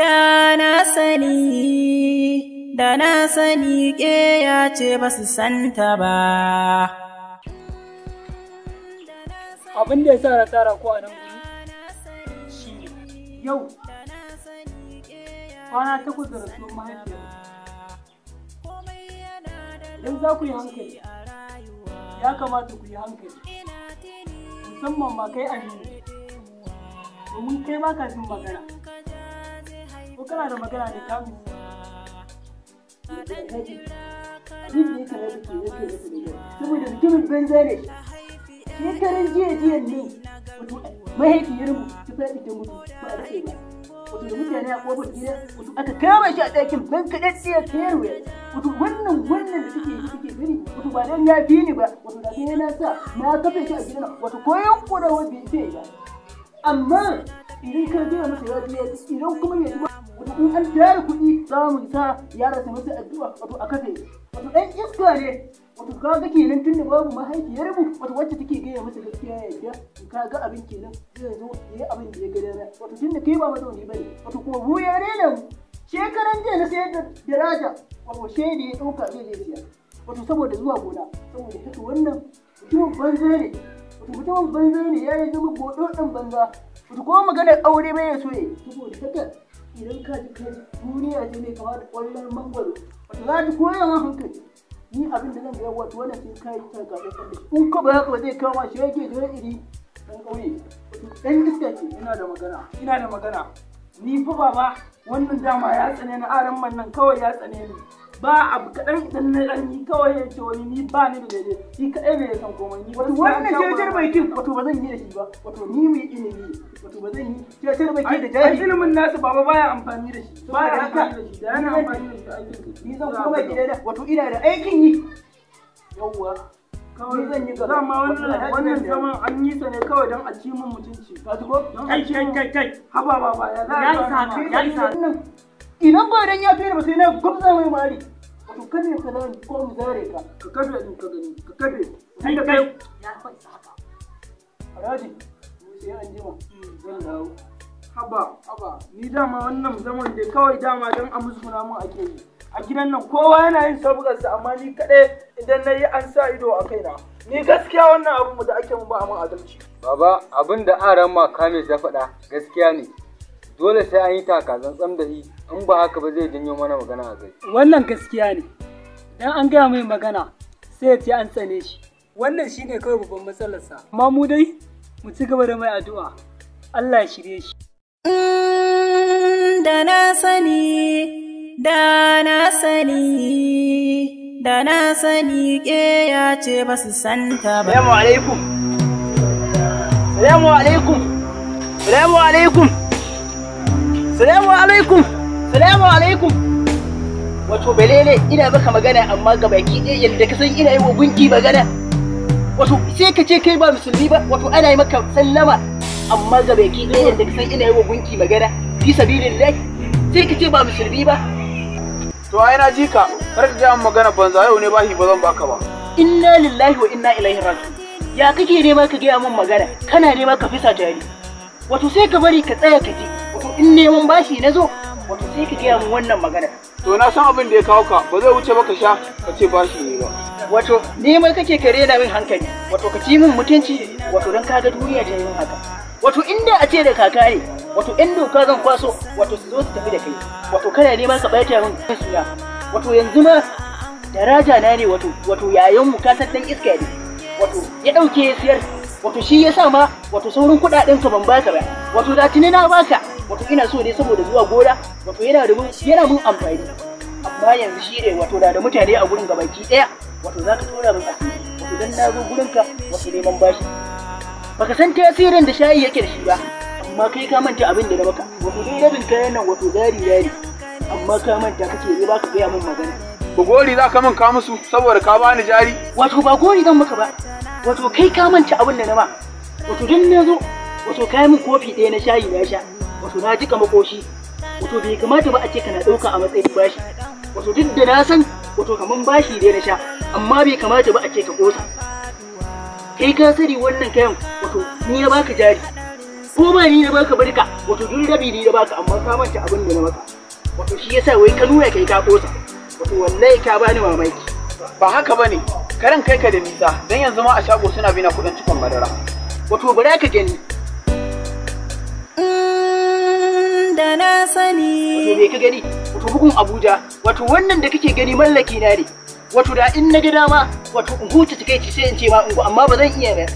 Da na sani, da na sani ƙeya ce ba su santa ba. Abin da ya sa na tara ko a nan guri shi ne yau kwana 8 da rasuwar mahaifiyar. Idan za ku yi hankali, ya kamata ku yi hankali, musamman ma kai Aminu, domin kai ba ka jin magana. Ko kana da magana ne kamun? Abin da ya kamata ke yanke masa magana, saboda mutumin banza ne. Shekaran jiya jiyan ne wato mahaifiyarmu ta faɗi ta mutu ba a daɗe ba. Wato da mutane a ƙofar gida wato aka kama shi a ɗakin ban kaɗaɗɗiyar kayarwa. Wato wannan da kake yi kake gani wato ba dan ya fi ni ba, wato da sai na sa na kafe shi a gidan, wato ko yankurawar bai sai ba. Amma idan ka gaya masa ya ji ya ji, idan kuma bai ji ba, wato in an tara kuɗi za mu sa yara su masa addu'a wato a kafe. Wato ɗan iska ne. Wato kaga kenan tunda babu mahaifiyarmu wato wacce take gaya masa gaskiya ya yarda, to kaga abin kenan zai zo ya yi abin da ya ga dama. Wato tunda kai ba mazauni bane, wato kuma mu ya rena mu. Shekaran jiya na sayar da daraja, wato shaida ya ɗauka zai je siya. Wato saboda zuwa gona, saboda haka wannan mutumin banza ne. Wato mutumin banza ne, ya yi zama goɗoɗin banza. Wato ko maganar aure bai ya so ya yi. Saboda haka idan ka ji ka ji duniya ce mai kama da ƙwallon mangwaro, wato za ta koya ma hankali. Ni abin da zan ga wato wannan sai ka yi taka tsantsan da shi. In ka ba haka ba zai kama shi yake da iri ɗan ƙauye. Wato ɗan iska ce. Ina da magana, ina da magana. Ni fa baba wannan dama ya tsane ni, aran man nan kawai ya tsane ni. Ba abu kaɗan idan na ɗan yi kawai ya ce wani ni ba ni da daidai, shi kaɗai ne ya san komai. Ni Wato wannan cecen bakin wato ba zan yi da shi ba, wato ni mai ilimi ne, wato ba zan yi cecen baki da ai jahili. Ilimin nasu baba baya amfani da shi, baya Saboda haka, amfani da shi, da yana amfani da shi aikin Ni zan koma gidana, wato ina da aikin yi. Yawwa, ni zan yi gaba. Dama Wato wannan Alhaji wannan zan dawo. zaman an yi sa ne kawai don a ci mun mutunci. Ka ji ko? Don a ci mun. Kai, kai, kai. Haba baba, ya za a Ya yi isa haka, wannan? ya isa. Wannan idan ba dan ya fi ni ba sai na gwabza mai mari. Wato kada ka zani ko mu zare ka. Ka kafe din ka gani, ka kafe. Kai, Tunda kai. kai Ya fa isa haka. Alhaji, mu sai an jima. Zan dawo. Haba, haba, ni dama wannan zaman da kawai dama don a musguna mun ake yi. A gidan nan kowa yana yin sabgarsa, amma ni kaɗai idan na yi an sa ido a kaina. Ni gaskiya wannan abu da ake mun ba a mun adalci. Baba, abin da aran ma Kamis ya faɗa gaskiya ne. Dole sai an yi taka tsantsan da shi, in ba haka ba zai janyo mana magana a gari. Wannan gaskiya ne. Dan an gaya mai magana sai ya ce an tsane shi. Wannan shine kawai babban matsalarsa. Amma mu dai mu ci gaba da mai addu'a. Allah ya shirye shi. Da na sani, da na sani, da na sani ƙeya ce ba su santa ba. Salamu alaikum. Salamu alaikum. Salamu alaikum. Salamu alaikum. Salamu alaikum. Wato belele ina maka magana amma ga baki ɗaya yadda ka san ina yi wa gunki magana. Wato sai ka ce kai ba musulmi ba, wato ana yi maka sallama amma ga baki ɗaya yadda ka san ina yi wa gunki magana. Fi sabilillah sai ka ce ba musulmi ba. To ai na ji ka, kar ka gaya min magana banza, yau ne bashi ba zan baka ba. Inna lillahi wa inna ilaihi raji'un. Ya kake nema ka gaya min magana? Kana nema ka fisa tare. Wato sai ka bari ka tsaya ka ji. Wato in neman bashi na zo, wato sai ka gaya min wannan magana. To na san abin da ya kawo ka, ba zai wuce ba ka sha ka ce bashi ne ba. Wato neman kake ka rena min hankali, wato ka ci min mutunci, wato don kaga duniya ta yi min haka. Wato inda a ce da kaka ne, wato ɗan doka zan kwaso, wato su zo su tafi da kai. Wato kana neman ka ɓata min suna. Wato yanzu ma daraja na ne, wato yayanmu ka san ɗan iska ne. Wato ya ɗauke ya siyar, wato shi ya sa ma wato saurin kuɗaɗen ka ban baka ba. Wato da tuni na baka, wato ina so ne saboda zuwa gona, wato yana da mun yana mun amfani. Amma yanzu shi ne wato da mutane a gurin gabaki ɗaya, wato za ka tura min asiri, wato dan na zo gurinka wato neman bashi. Baka san tasirin da shayi yake da shi ba, amma kai ka manta abin da na maka. Wato dai rabin kayan nan wato zari zari, amma ka manta kake ne ba ka gaya min magana. Ba gori za ka min ka musu saboda ka bani jari. Wato ba gori zan maka ba, wato kai ka manta abin da na ma. Wato dan na zo, wato kayi min kofi ɗaya na shayi na sha, wato na jika makoshi. Wato bai kamata ba a ce kana ɗauka a matsayin bashi. Wato duk da na san wato kaman bashi dai na sha, amma bai kamata ba a ce ka ƙosa. Kai ka sani wannan kayan wato ni na baka jari, Ko ba ni na baka barka, wato duk rabi ni na baka, amma ka manta abin da na maka. Wato shi yasa wai ka nuna kai ka kosa. Wato wallahi ka bani mamaki. Ba haka bane, karan kai ka da nisa, dan yanzu ma a shago suna bina kuɗin cikon madara. Wato bara ka gani. Da na sani. Wato me ka gani? Wato bugun Abuja, wato wannan da kake gani mallaki na ne. Wato da in na ga dama, wato in huce takeici sai in ce ma ungo, amma ba zan iya ba.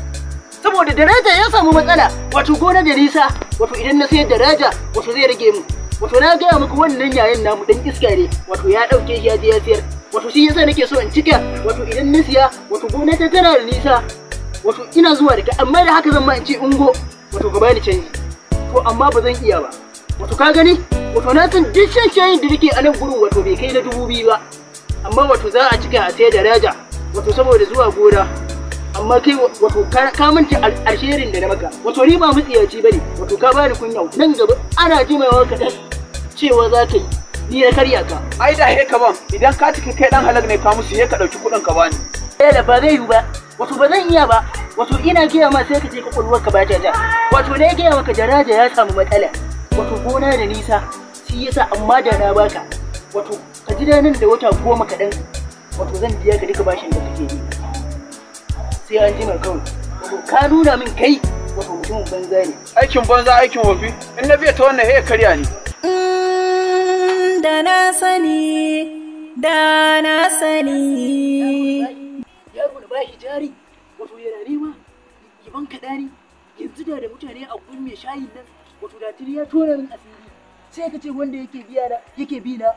Saboda daraja ya samu matsala, wato gona da nisa, wato idan na sayar daraja, wato zai rage mu. Wato na gaya muku wannan yayin namu dan iska ne, wato ya dauke shi ya je ya sayar. Wato shi yasa nake so in cika, wato idan na siya, wato gona ta tana da nisa, wato ina zuwa da ka, amma da haka zan ma in ce ungo, wato ka bani canji. To amma ba zan iya ba. Wato ka gani, wato na san duk shan shayin da nake a nan gurin wato bai kai na 2000 ba. Amma wato za a cika a sayar daraja, wato saboda zuwa gona. Amma kai wato ka manta alherin da na maka. Wato ni ba mutsiyaci bane, wato ka bani kunya nan gaba ana jimawa kaɗan cewa za ka yi ni na karya ka. Ai da he ka ban, idan ka cika kai dan halak ne ka musu, he ka dauki kuɗin ka bani. Eh ba zai yiwu ba, wato ba zan iya ba. Wato ina gaya ma sai ka je kwakwalwar ka bata ja. Wato na gaya maka daraja ya samu matsala, wato gona da nisa shi yasa, amma da na baka wato ka ji nan da wata 10 kaɗan, wato zan biya ka duka bashin da kake yi. Sai an jima kawai. Wato ka nuna min kai wato mutumin banza ne. Aikin banza aikin wofi, in na biya ta wannan he karya ni. Da na sani, da na sani. Yaro da bashi jari, wato yana nema yaban kaɗa ne. Yanzu da mutane a gurin mai shayin nan, wato da tuni ya tona min asiri. Sai ka ce wanda yake biya na, yake bi na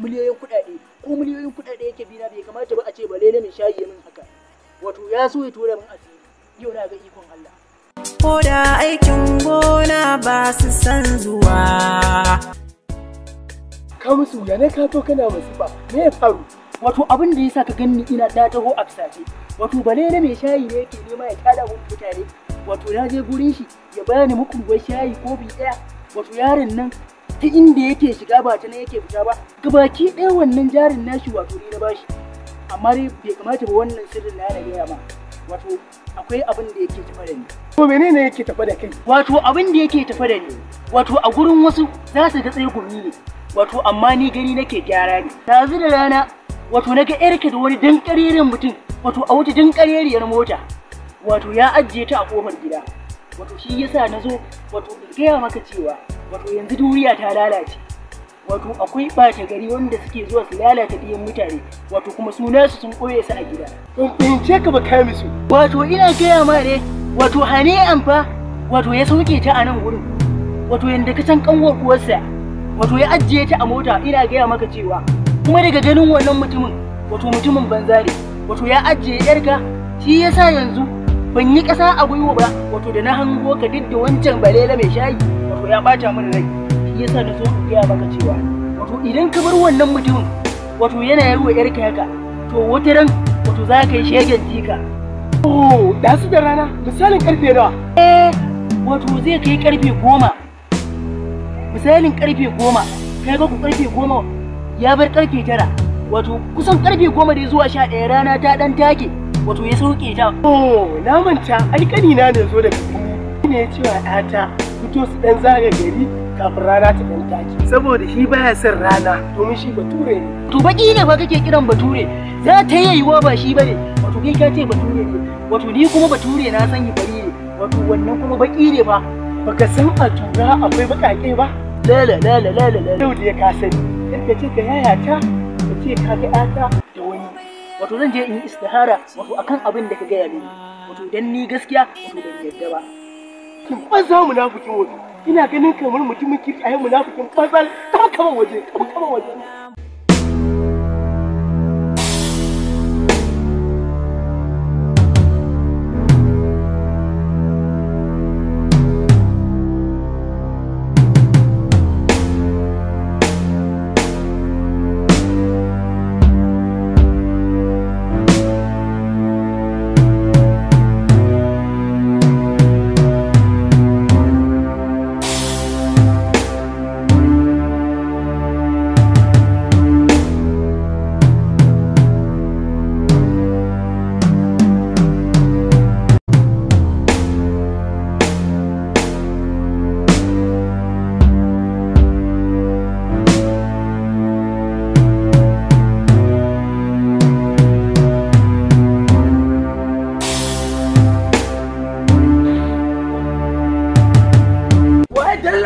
miliyoyin kuɗaɗe, ko miliyoyin kuɗaɗe yake bi na, bai kamata ba a ce bale na mai shayi ya min haka. Wato ya so ya tura min asiri, yau na ga ikon Allah. Ko da aikin gona ba su san zuwa. Ka musu wuya ne ka to kana masifa, me ya faru? Wato abin da yasa ka ganni ina ta taho a fusace, wato bale na mai shayi ne yake nema ya tada mun mutane. Wato na je gurin shi ya bani mukurwar shayi kofi ɗaya. Wato yaron nan ta inda yake shiga ba ta nan yake fita ba, gabaki ɗaya wannan jarin nashi wato ni na bashi. Amma dai bai kamata ba wannan sirrin na na gaya ma. Wato akwai abin da yake tafa da ni. To menene yake tafa da kai? Wato abin da yake tafa da ni, wato a gurin wasu za su ga tsaye gumi ne, wato amma ni gani nake gyara ne. Tazu da rana wato naga yarka da wani dankareren mutum, wato a wata dankareriyar mota, wato ya ajiye ta a kofar gida. Wato shi yasa na zo wato in gaya maka cewa wato yanzu duniya ta lalace. Wato akwai ɓata gari wanda suke zuwa su lalata ɗiyan mutane, wato kuma sunansu sun ɓoye su a gida. Ban fahimce ka ba kai musu. Wato ina gaya ma ne, wato hane fa wato ya sauke ta a nan gurin. Wato yanda ka san kanwar uwarsa, wato ya ajiye ta a mota, ina gaya maka cewa kuma daga ganin wannan mutumin, wato mutumin banza ne, wato ya ajiye yarka. Shi yasa yanzu ban yi ƙasa a gwiwa ba, wato da na hango ka duk da wancan balela mai shayi, wato ya ɓata min rai. Shi yasa na zo in gaya maka cewa wato idan ka bar wannan mutumin wato yana yarwa yarka haka, to wata ran wato za ka yi shegen jika. Oh, da su da rana misalin karfe nawa? Eh, wato zai kai karfe 10. Misalin karfe 10, kai ga ku karfe 10 ya bar karfe 9, wato kusan karfe 10 dai zuwa 11 rana ta dan take, wato ya sauke ta. Oh, na manta ai kanina ne zo daga birni ne ya ce wa ƴata fito su dan zaga gari kafin rana ta dan take, saboda shi baya son rana domin shi bature ne. To baki ne fa kake kiran bature, za ta yi yiwuwa ba shi bane. Wato kai ka ce bature ne, wato ni kuma bature na san yi fari ne, wato wannan kuma baki ne fa. Baka san a tura akwai baƙaƙe ba? La la la la la la. Yau da ya ka sani, kar ka ce ka yayata, ka ce ka ga ƴata da wani. Wato zan je in yi istihara wato akan abin da ka gaya mini, wato dan ni gaskiya wato ban yarda ba. Kin banza munafikin waje, ina ganin kamar mutumin kirki ai munafikin banza, kama waje, kama waje.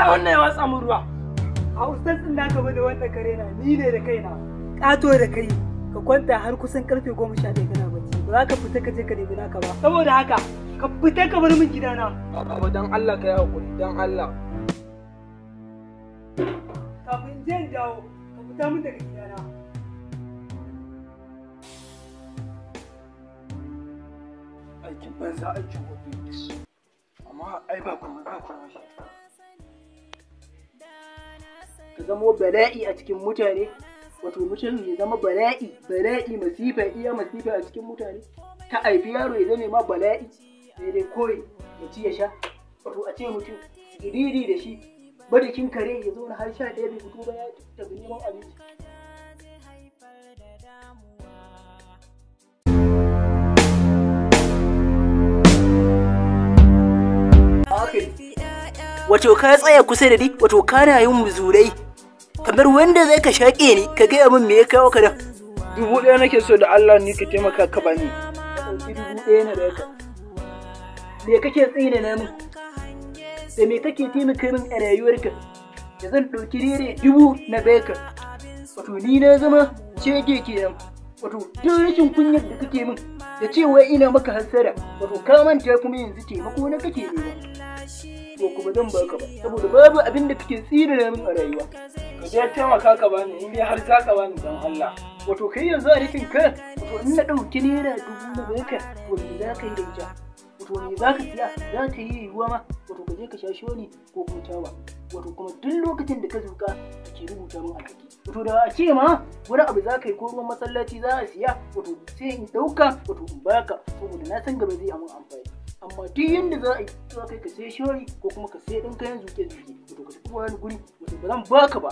yasa wannan ya watsa min ruwa? A ustaz din naka bane wannan kare na, ni ne da kaina. Kato da kai, ka kwanta har kusan karfe 11 kana bacci. Ba za ka fita ka je ka nemi naka ba. Saboda haka, ka fita ka bar min gidana. Baba dan Allah ka yi hakuri, dan Allah. Kafin je in dawo, ka fita min daga gidana. Aikin banza aikin gobe. Amma ai ba komai ba komai. Ka zamo bala'i a cikin mutane, wato mutum ya zama bala'i, bala'i masifa iya masifa a cikin mutane. Ka haifi yaro ya zame ma bala'i, sai dai kawai ya ci ya sha. Wato a ce mutum siriri da shi, madakin kare ya zauna har 11 bai fito ba ya tafi neman abinci. Wato ka tsaya kusa da ni, wato kana yin muzurai kamar wanda zai ka shaƙe ni, ka gaya min me ya kawo ka nan. 1000 nake so da Allah ni ka taimaka ka bani. Ka ɗauki 1000 na baka. Me kake tsina na min? Da me kake taimaka min a rayuwarka? Da zan ɗauki rere 1000 na baka. Wato ni na zama shege kenan. Wato duk rashin kunyar da kake min da cewa ina maka hassada, wato ka manta kuma yanzu taimako na kake nema. To kuma zan baka ba, saboda babu abin da kake tsira min a rayuwa. Ka je taimaka ka bani in dai har za ka bani dan Allah. Wato kai yanzu a rikin ka, wato in na ɗauki naira 1000 na baka, to me za ka yi da ita? Wato me za ka siya? Za ka yi yiwuwa ma, wato ka je ka sha shoni ko kuma taba. Wato kuma duk lokacin da ka zuƙa kake rubuta min alhaki. Wato da a ce ma wani abu za ka yi ko ruwan masallaci za a siya, wato sai in ɗauka wato in baka, saboda na san gaba zai yi min amfani. Amma duk yanda za a yi, za ka yi ka sai shori ko kuma ka sai ɗan kayan zuke-zuke, wato ka tafi wani guri, wato ba zan baka ba.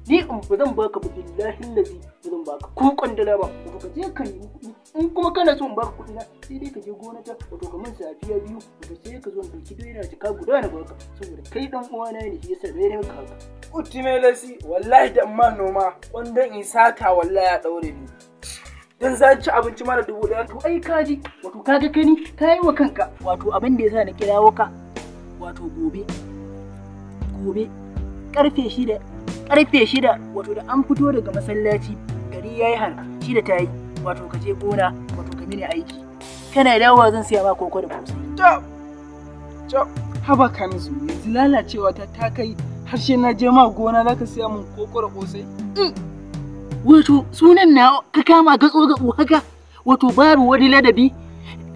Ni in ba zan baka ba, billahi lazi ba zan baka ko kwandala ba. Wato ka je ka nemi kuɗi, in kuma kana so in baka kuɗi na, sai dai ka je gona ta, wato ka min safiya biyu, wato sai ka zo in ɗauki doya jaka guda na baka, saboda kai ɗan uwana ne, shi yasa bai maka haka. Utume lasi wallahi da ma noma wanda in sata wallahi ya ɗaure ni. Dan za ci abinci mara 1000. To ai ka ji, wato ka ga kani ka yi wa kanka. Wato abin da yasa na kirawo ka, wato gobe gobe karfe 6, karfe 6, wato da an fito daga masallaci gari yayi har 6 ta yi, wato ka je gona, wato ka mini aiki. Kana dawowa zan siya ma koko da kosai. To to haba Kamisu, yanzu lalacewa ta kai har sai na je ma gona zaka siya mun koko da kosai. Wato sunan na ka kama gatso gatso haka, wato babu wani ladabi.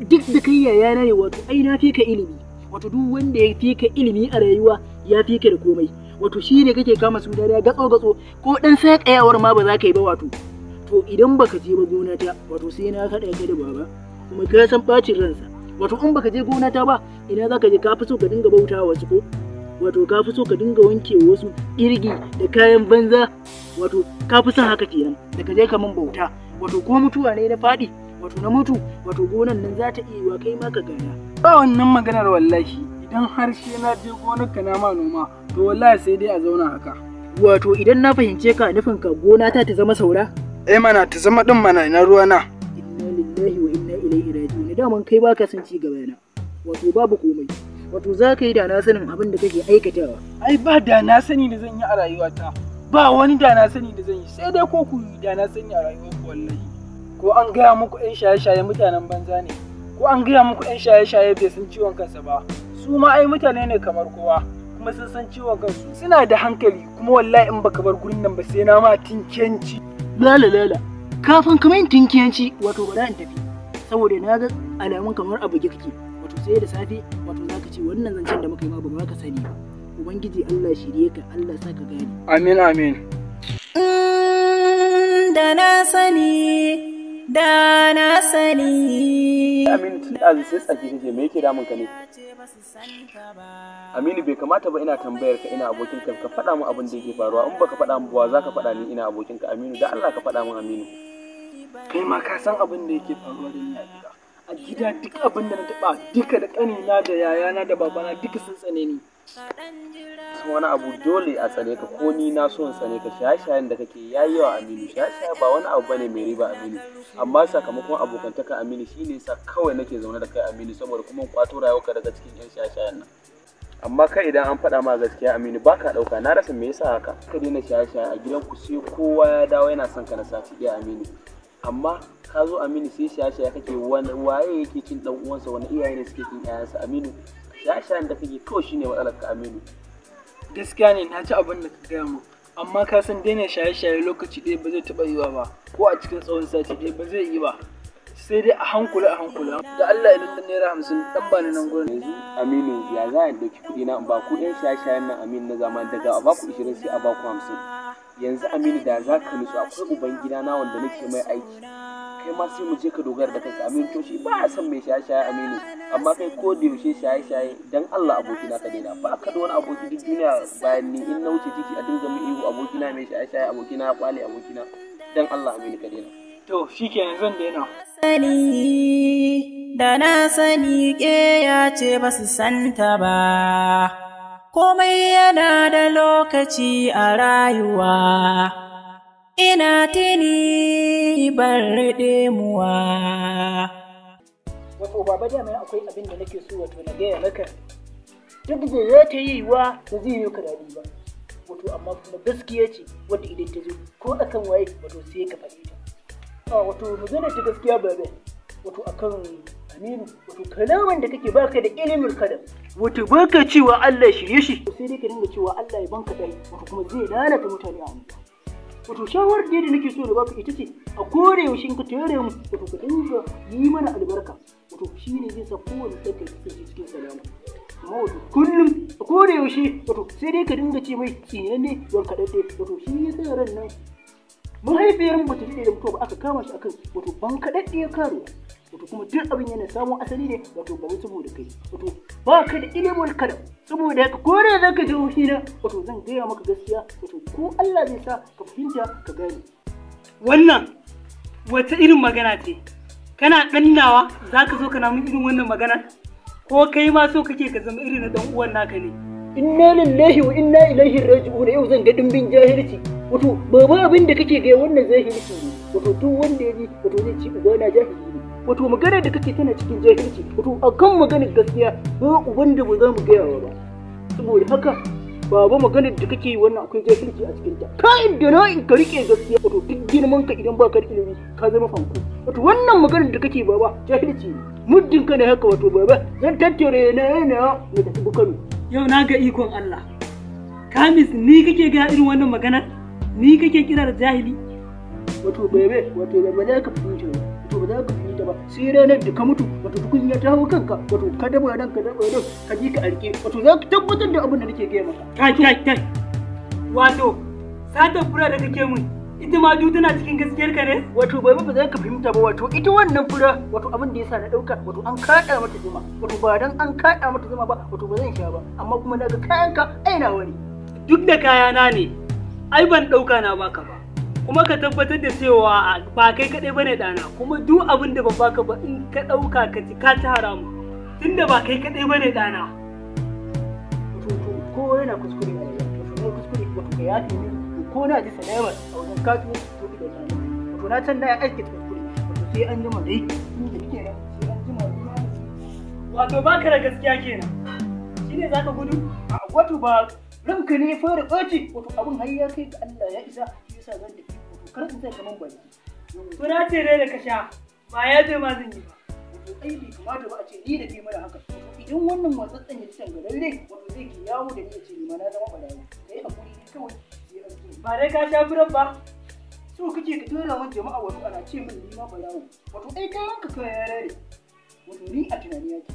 Duk da kai yayana ne, wato ai na fi ka ilimi. Wato duk wanda ya fi ka ilimi a rayuwa ya fi ka da komai. Wato shi ne kake kama suna da gatso gatso, ko dan sakayawar ma ba za ka yi ba. Wato to idan baka je ba gona ta, wato sai na kaɗa ka da baba, kuma ka san bacin ransa. Wato in baka je gona ta ba, ina za ka je? Ka fi so ka dinga bauta wasu ko? Wato ka fi so ka dinga wanke wasu irgi da kayan banza, wato ka fi son haka kenan da ka je ka min bauta. Wato ko mutuwa ne na faɗi, wato na mutu, wato gonan nan za ta iya yiwa kai ma ka gana. Ba wannan maganar wallahi, idan har sai na je gonarka na ma noma, to wallahi sai dai a zauna haka. Wato idan na fahimce ka, nufin ka gona ta ta zama saura? Eh mana ta zama din mana, ina ruwa na. Inna lillahi wa inna ilaihi raji'un. Daman kai baka son ci gaba na. Wato babu komai. Wato za ka yi da na sanin abin da kake aikatawa. Ai ba da na sani da zan yi a rayuwata. Ba wani da na sani da zan yi, sai dai ko ku yi da na sani a rayuwarku wallahi. Ko an gaya muku 'yan shaye-shaye mutanen banza ne, ko an gaya muku 'yan shaye-shaye bai san ciwon kansa ba. Su ma ai mutane ne kamar kowa, kuma sun san ciwon kansu. Suna da hankali, kuma wallahi in baka bar gurin nan ba sai na ma tinkenci. Lala lala, kafin ka min tinkiyanci, wato bara in tafi. Saboda na ga alamun kamar abu kake. Wato sai da safe, wato zaka ce wannan zancen da muka yi ma ba ma ka sani ba. Ubangiji Allah shirye ka, Allah sa ka gane. Amin amin. Da na sani, da na sani. Aminu, tun ɗazu sai tsaki kake, me yake damun ka ne? Aminu, bai kamata ba ina tambayar ka ina abokin ka, ka faɗa min abin da yake faruwa. In baka faɗa min ba za ka faɗa ni ina abokin ka Aminu, da Allah ka faɗa min Aminu. Kai ma ka san abin da yake faruwa da ni a gida. A gida duk abin da na taɓa duka da ƙanina da yayana da babana duka sun tsane ni. San wani abu, dole a tsane ka, ko ni na so in tsane ka. Shaye-shayen da kake yayi yawa Aminu. Shaye-shaye ba wani abu bane mai riba Aminu, amma sakamakon abokantaka Aminu shine yasa kawai nake zaune da kai Aminu, saboda kuma in kwato rayuwarka daga cikin yan shaye-shayen nan. Amma kai idan an faɗa ma gaskiya Aminu ba ka ɗauka, na rasa me yasa haka. Ka daina shaye-shaye a gidanku sai kowa ya dawo yana son ka na sati ɗaya Aminu. Amma ka zo Aminu sai shaye-shaye kake, waye yake cin ɗan uwansa, wani iyaye ne suke cin ƴaƴansa Aminu? Shaye-shayen da kake kawai shine matsalar ka Aminu. Gaskiya ne, na ci abin da ka gaya min, amma ka san daina shaye-shaye lokaci ɗaya ba zai taɓa yiwa ba, ko a cikin tsawon sati ɗaya ba zai yi ba, sai dai a hankula a hankula. Da Allah idan ɗan ₦50 ɗan bani nan gurin. Yanzu Aminu ya za a ɗauki kuɗi na in ba ku ƴan shaye-shayen nan Aminu na zamani, daga a baku 20 sai a baku 50. Yanzu Aminu da za ka nutsu, akwai uban gida na wanda nake mai aiki, kai ma sai mu je ka dogara da kanka Aminu. To shi ba ya son mai shaye-shaye Aminu, amma kai ko da yaushe shaye-shaye. Dan Allah abokina ka daina, ba ka da wani aboki duk duniya bayan ni. In na wuce titi a dinga mu ihu abokina mai shaye-shaye, abokina ya kwale abokina. Dan Allah Aminu ka daina. To shikenan, zan daina. Sani da na sani ƙeya ce ba su santa ba, komai yana da lokaci a rayuwa, ina tuni ban muwa. Wato baba, dama akwai abin da nake so wato na gaya maka, duk da za ta yi wa ba zai yi ka daɗi ba, wato amma kuma gaskiya ce wadda idan ta zo ko akan waye wato sai ka faɗi ta. A wato magana ta gaskiya baba, wato akan Aminu, wato kalaman da kake baka da ilimin kalam, wato baka cewa Allah shirye shi, sai dai ka dinga cewa Allah ya banka dai, wato kuma zai lalata mutane a unguwa. Wato shawarar da nake so da baka ita ce a kore yaushe in ka tare mu wato ka dinga yi mana albarka, wato shine zai sa kowane ɗan ka kasance cikin salama. Amma wato kullum a kore yaushe wato sai dai ka dinga ce mai tsinanne wankaɗaɗɗe, wato shi ya sa ran nan mahaifiyar mu bata daɗe da mutuwa ba aka kama shi akan wato bankaɗaɗɗiyar karuwa. Wato kuma duk abin yana samun asali ne wato ba saboda kai wato ba ka da ilimin kalam. Saboda haka ko da za ka ji haushi na, wato zan gaya maka gaskiya, wato ko Allah zai sa ka fahimta ka gane. Wannan wata irin magana ce? Kana ɗannawa za ka zo kana min irin wannan magana? Ko kai ma so kake ka zama irin na ɗan uwan naka ne? Inna lillahi wa inna ilaihi raji'un. Yau zan ga dimbin jahilci. Wato baba, abin da kake ga wannan jahilci ne, wato duk wanda ya ji wato zai ci uba na jahili ne. Wato maganar da kake tana cikin jahilci, wato akan maganar gaskiya ba uban da ba za mu gaya ba. Saboda haka baba, maganar da kake yi wannan akwai jahilci a cikin ta. Ka inda na in ka rike gaskiya, wato duk girman ka idan baka da ilimi ka zama fanko. Wato wannan maganar da kake baba jahilci ne. Muddin kana haka wato baba zan tattare na yana na tafi Kano. Yau na ga ikon Allah. Kamis, ni kake ga irin wannan maganar? Ni kake kira da jahili? Wato bebe, wato ba za ka fahimta ba, wato ba za ka fahimta ba sai ranar da ka mutu, wato tukunya ta hau kanka, wato ka daba nan ka daba nan ka ji ka arke, wato za ka tabbatar da abin da nake gaya maka. Kai kai kai. Wato satar fura da kake mun ita ma duk tana cikin gaskiyar ka ne? Wato baba, ba za ka fahimta ba. Wato ita wannan fura, wato abin da yasa na dauka, wato an kada mata zuma, wato ba dan an kada mata zuma ba wato ba zan sha ba, amma kuma naga kayan ka aina wani. Duk da kayana ne, ai ban dauka na baka ba. Kuma ka tabbatar da cewa ba kai kaɗai bane ɗana, kuma duk abin da ban baka ba in ka ɗauka ka ci ka ci haramu. Tunda ba kai kaɗai bane ɗana. Wato to ko yana kuskure a rayuwa, wato na kuskure, wato ka yafe ni, ko na ji salama a wajen kasuwanci to idan na wato na can na ya aiki kuskure, wato sai an jima dai inda kike nan sai an jima dai. Wato baka da gaskiya kenan. Shine zaka gudu? A wato ba ranka ne ya fara ɓaci, wato abin har ya kai ga Allah ya isa, shi yasa zan tafi, wato kar in sai kaman baki. Suna ce dai da ka sha ba ya ce ma zan yi ba. Wato ai bai kamata ba a ce ni da kai mana haka, wato idan wannan matsatsen ya ci tangararre wato zai ke yawo da ni ya ce ni ma na zama ɓarawo. Kai hakuri ne kawai sai an zo. Ba dai ka sha furan ba? So kake ka tura min jama'a wato ana ce min ni ma ɓarawo, wato ai kayan ka kaya ne, wato ni a tunani yake.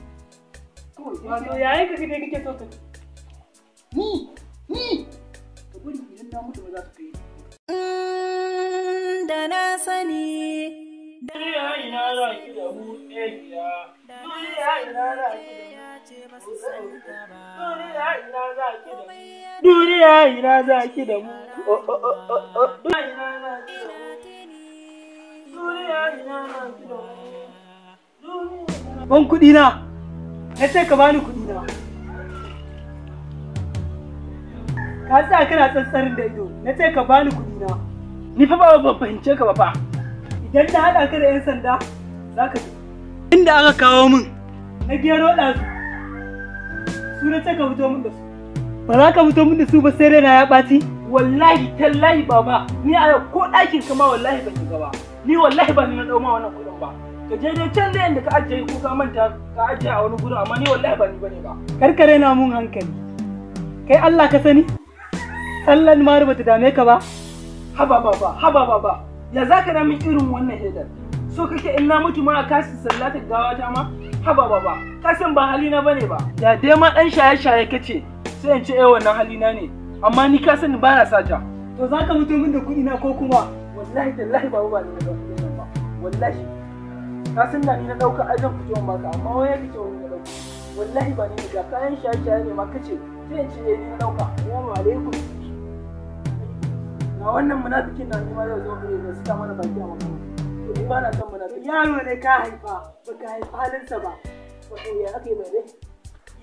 Kawai dai Wato yayin ka kake kake so ka ci. Ni ka bari idan na mutu ba za su kai ni. Da na sani. Duniya ina za ki da mu ɗaya. Duniya ina za ki da mu. Duniya ina za ki da mu. Duniya ina za ki da mu. Oh, oh, oh, oh, oh. Duniya ina za ki da mu. Duniya ina za ki da mu. Duniya. Ban kuɗi na. Na ce ka bani kuɗi na. Ka tsaya kana tsantsarin da ido. Na ce ka bani kuɗi na. Ni fa ba ban fahimce ka ba fa. Idan na haɗa ka da 'yan sanda, za ka ji. Inda aka kawo min, na gero ɗazu. Su na ce ka fito min da su. Ba za ka fito min da su ba sai raina ya ɓaci. Wallahi tallahi baba, ni a yau ko ɗakin ka ma wallahi ban shiga ba. Ni wallahi ba ni na ɗau ma wannan kuɗin ba. Ka je dai can da inda ka ajiye ko ka manta ka ajiye a wani gurin, amma ni wallahi ba ni bane ba. Kar ka raina mun hankali. Kai Allah ka sani? Sallan ma bata dame ka ba? Haba baba, haba baba. Ya za ka min irin wannan hedar? So kake in na mutu ma a kasu sallatar gawa ta ma? Haba baba, ka san ba halina bane ba. Da dai ma dan shaye-shaye kace sai in ce eh wannan halina ne. Amma ni ka sani ba na sata. To za ka fito min da kuɗi na ko kuma? Wallahi tallahi baba ba ni na ɗauka kuɗin nan ba. Wallahi. Ka san da ni na ɗauka ai zan fito in baka, amma wai kake wani na ɗauka. Wallahi ba ni ne, ga kayan shaye-shaye ne ma kace sai in ce eh ni na ɗauka. Assalamu alaikum. Ga wannan munafikin na ni ma zai zo ya saka mana baki a magana. To ni ba na son munafiki. Yaro ne ka haifa, baka haifa halinsa ba. Wato ya aka yi bai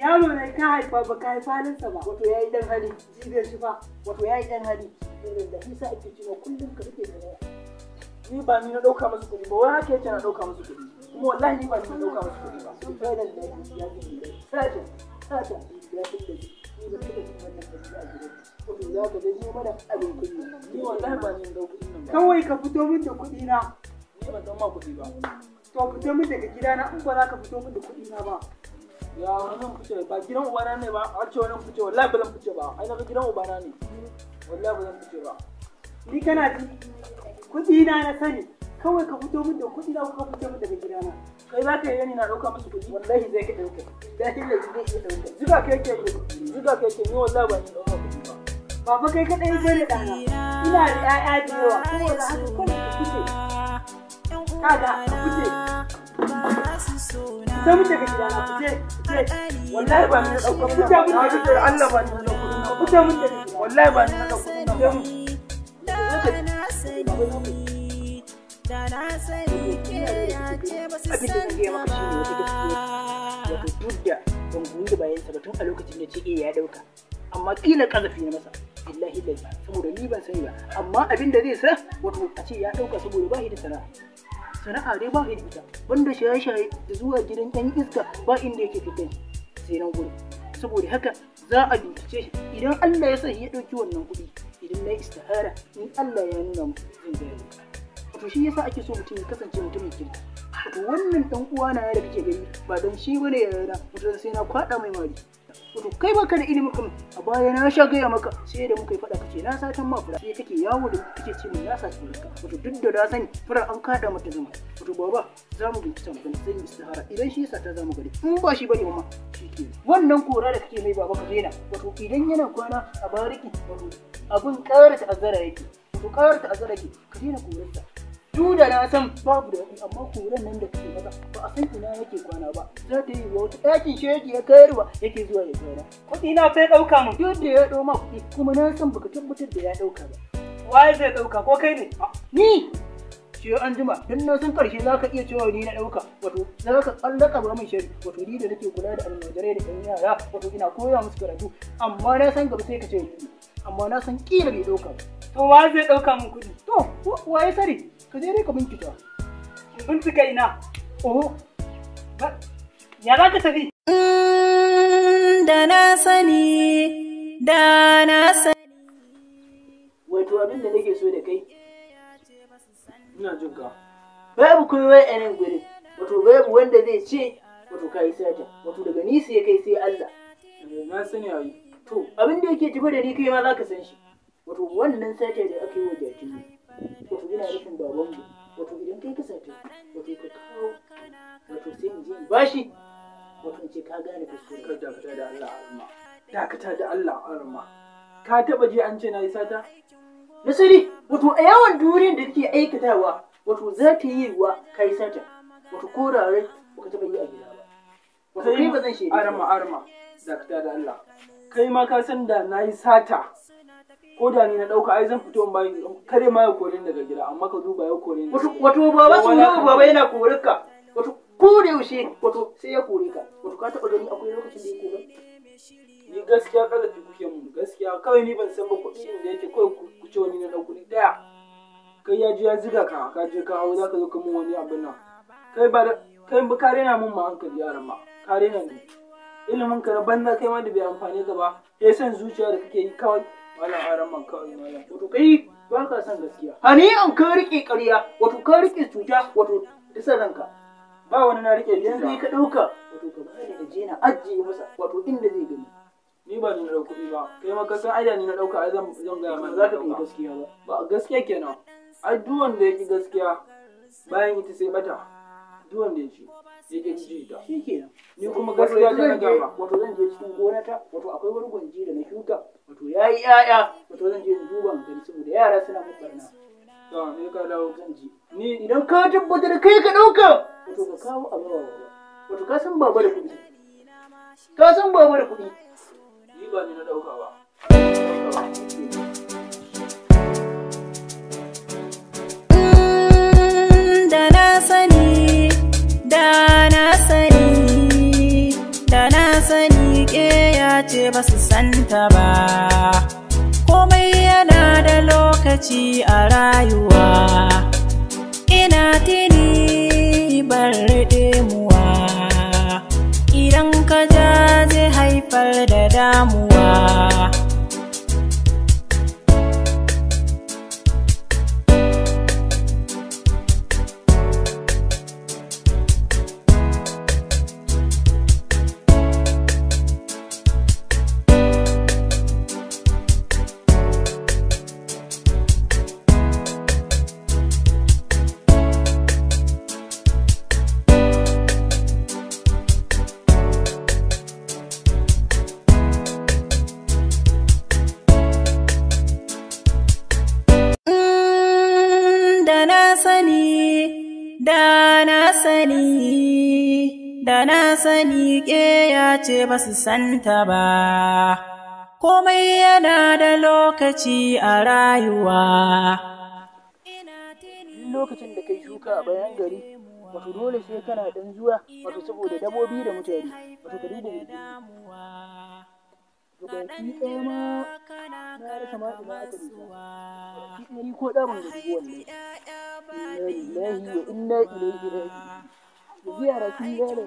Yaro ne ka haifa baka haifa halinsa ba. Wato ya yi dan hali. Jibe shi fa. Wato ya yi dan hali. Da shi sa ake cewa kullum ka rike da Ni ba ni na ɗauka musu kuɗi ba, wai haka yake na ɗauka musu kuɗi. Kuma wallahi ni ba ni na ɗauka musu kuɗi ba. Subhanallahi ya ji sata sata ya fi da ni ba taɓa jin wannan abu a gidan. Wato za ka janyo mana abin kunya. Ni wallahi ba ni na ɗauka kuɗin nan ba. Kawai ka fito min da kuɗi na. Ni ban ɗau ma kuɗi ba. To fito min daga gidana in ba za ka fito min da kuɗi na ba. Ya wannan fice ba gidan ubana ne ba, a ce wannan fice wallahi ba zan fice ba. Ai na ga gidan ubana ne. Wallahi ba zan fice ba. Ni kana ji kuɗi na na sani. Kawai ka fito min da kuɗi na ko ka fito min daga gidana. Kai za ka yi ni na ɗauka musu kuɗi? Wallahi zai ka ɗauka. Wallahi zai iya ɗauka. Ziga kai ke yi, ziga kai ke ni wallahi ba ni ɗauka kuɗi ba. Ba fa kai kaɗai bane ɗana. Ina da ƴaƴa da yawa saboda haka kawai ka fice. Kaga ka fice. Fita min daga gidana fice fice. Wallahi ba ni na ɗauka kuɗi Fita min ba. daga gidana. Allah ba ni na ɗauka kuɗi ba. Fita min daga gidana. Wallahi ba ni na ɗauka kuɗi ba. Abin da zan gaya maka shine wata gaskiya. Wato duk da ban goyi da bayansa ba tun a lokacin da ce eh ya ɗauka. Amma kila ƙazafi na masa. Billahi lalli saboda ni ban sani ba. Amma abin da zai sa wato a ce ya ɗauka saboda ba shi da sana'a. Sana'a dai ba shi da ita. Banda shaye-shaye da zuwa gidan ɗan iska ba inda yake fitan sai nan gurin. Saboda haka za a bincike shi idan Allah ya sa ya ɗauki wannan kuɗi idan na yi istihara in Allah ya nuna mu zan gaya maka. Wato shi yasa ake so mutum ya kasance mutumin kirki. Wato wannan ɗan uwa na da kake gani ba dan shi bane ya yarda wato sai na kwaɗa mai mari. Wato kai baka da ilimin kan a baya na sha gaya maka sai da muka yi faɗa kace na satan ma fura sai kake yawo da kake ce min na satan fura. Wato duk da na sani furar an kaɗa mata zuma. Wato baba za mu bincika mu gani zan yi istihara idan shi yasa ta za mu gani in ba shi bane ma shi ke. Wannan kora da kake mai baba ka daina wato idan yana kwana a bariki wato abin ƙara ta'azzara yake. Wato ƙara ta'azzara yake ka daina korarsa. Duk da na san babu da daɗi amma koran nan da kake masa ba a san ina yake kwana ba za ta yi wa wata ɗakin shege ya kayarwa yake zuwa ya kwana. Kuɗi na fa ya ɗauka min. Duk da ya ɗau ma kuɗi kuma na san baka tabbatar da ya ɗauka ba. Waye zai ɗauka ko kai ne? Ni ce an jima don na san ƙarshe za ka iya cewa ni na ɗauka wato za ka tsallaka ba min shari wato ni da nake kula da almajirai da ɗan yara wato ina koya musu karatu amma na san gaba sai ka ce ni ne. Amma na san ƙila bai ɗauka ba. To waye zai ɗauka min kuɗi? To waye sani ka je dai ka bincika. In bincika ina. Oho. Ya za ka tafi? Da na sani, da na sani. Wato abin da nake so da kai. Ina jin ka. Babu kowa a nan gurin. Wato babu wanda zai ce wato kayi sata. Wato daga ni sai kai sai Allah. Na sani ayi. To abin da yake tafi da ni kai ma za ka san shi. Wato wannan sata da aka yi wa jakin ne. Wato ina nufin babanmu. Wato idan kai ka sata wato ka kawo wato sai in je in bashi wato in ce ka gane kuskure. Kar dakata da Allah arma. Dakata da Allah arma. Ka taba je an ce na yi sata? Nasiri, wato a yawan duniyar da kake aikatawa, wato za ta yi wa kai sata, wato ko rare baka taɓa yi a gida ba. Wato kai ba zan shaide ka ba. Arma arma. Dakata da Allah. Kai ma ka san da na yi sata. Ko da ni na ɗauka ai zan fito in bayi kare ma ya kore ni daga gida amma ka duba ya kore ni. Wato wato baba sun yau baba yana kore ka. Wato ko da yaushe wato sai ya kore ka. Wato ka taɓa gani akwai lokacin da ya kore? Ni gaskiya kazafi kuke mun gaskiya kawai ni ban san ba kuɗi inda yake kawai ku ce wani na ɗau kuɗi ɗaya. Kai ya je ya ziga ka ka je ka hau za ka zo ka mun wani abin nan. Kai ba kai ba ka rena mun ma hankali yaran ma ka rena ni. Ilimin ka na banza kai ma da bai amfane ka ba. Sai san zuciya da kake yi kawai. Malam aran man kawai malam. Wato kai ba ka son gaskiya. Hani an ka rike ƙarya, wato ka rike cuta, wato da san ranka. Ba wani na rike Idan kai cuta. ka ɗauka, wato ka bani da je na ajiye masa, wato inda zai gani. Ni ba ni na ɗauki kuɗi ba. Kai ma ka san ai da ni na ɗauka ai zan gaya Ba mana. za ka yi gaskiya ba. Ba gaskiya kenan. Ai duk wanda ya ki gaskiya bayan ita sai bata. Duk wanda ya ci ya ki ji ta. Shi kenan. Ni kuma Wato gaskiya yanzu ta na zan je, gama. wato zan je cikin gonata, wato akwai wani gwanji da na shuka, wato ya yi ‘ya'ya, wato zan je in duba in gani saboda yara suna mun barna. To ne ka dawo. Zan je. Ni Idan ka tabbatar kai ka ɗauka, wato ka kawo a bawa baba. Wato ka san baba da kuɗi. Ka san baba da kuɗi. ni ba ni na ɗauka ba. Da na sani, da na sani, da na sani ƙeya ce ba su santa ba. Komai yana da lokaci a rayuwa. Ina tini ban muwa. Idan ka ja zai haifar da damuwa. Da na sani, da na sani, da na sani ƙeya ce ba su santa ba. Komai yana da lokaci a rayuwa. Duk lokacin da kai shuka a bayan gari, wato dole sai kana ɗan zuwa, wato saboda dabobi da mutane, wato ka duba gurguru. Gabaki ɗaya ma na rasa ma ina aka dosa. Gabaki ɗaya ni ko ɗa ban gani ba wallahi. Inna lillahi wa inna ilaihi raji'un. Yanzu yara sun lalace.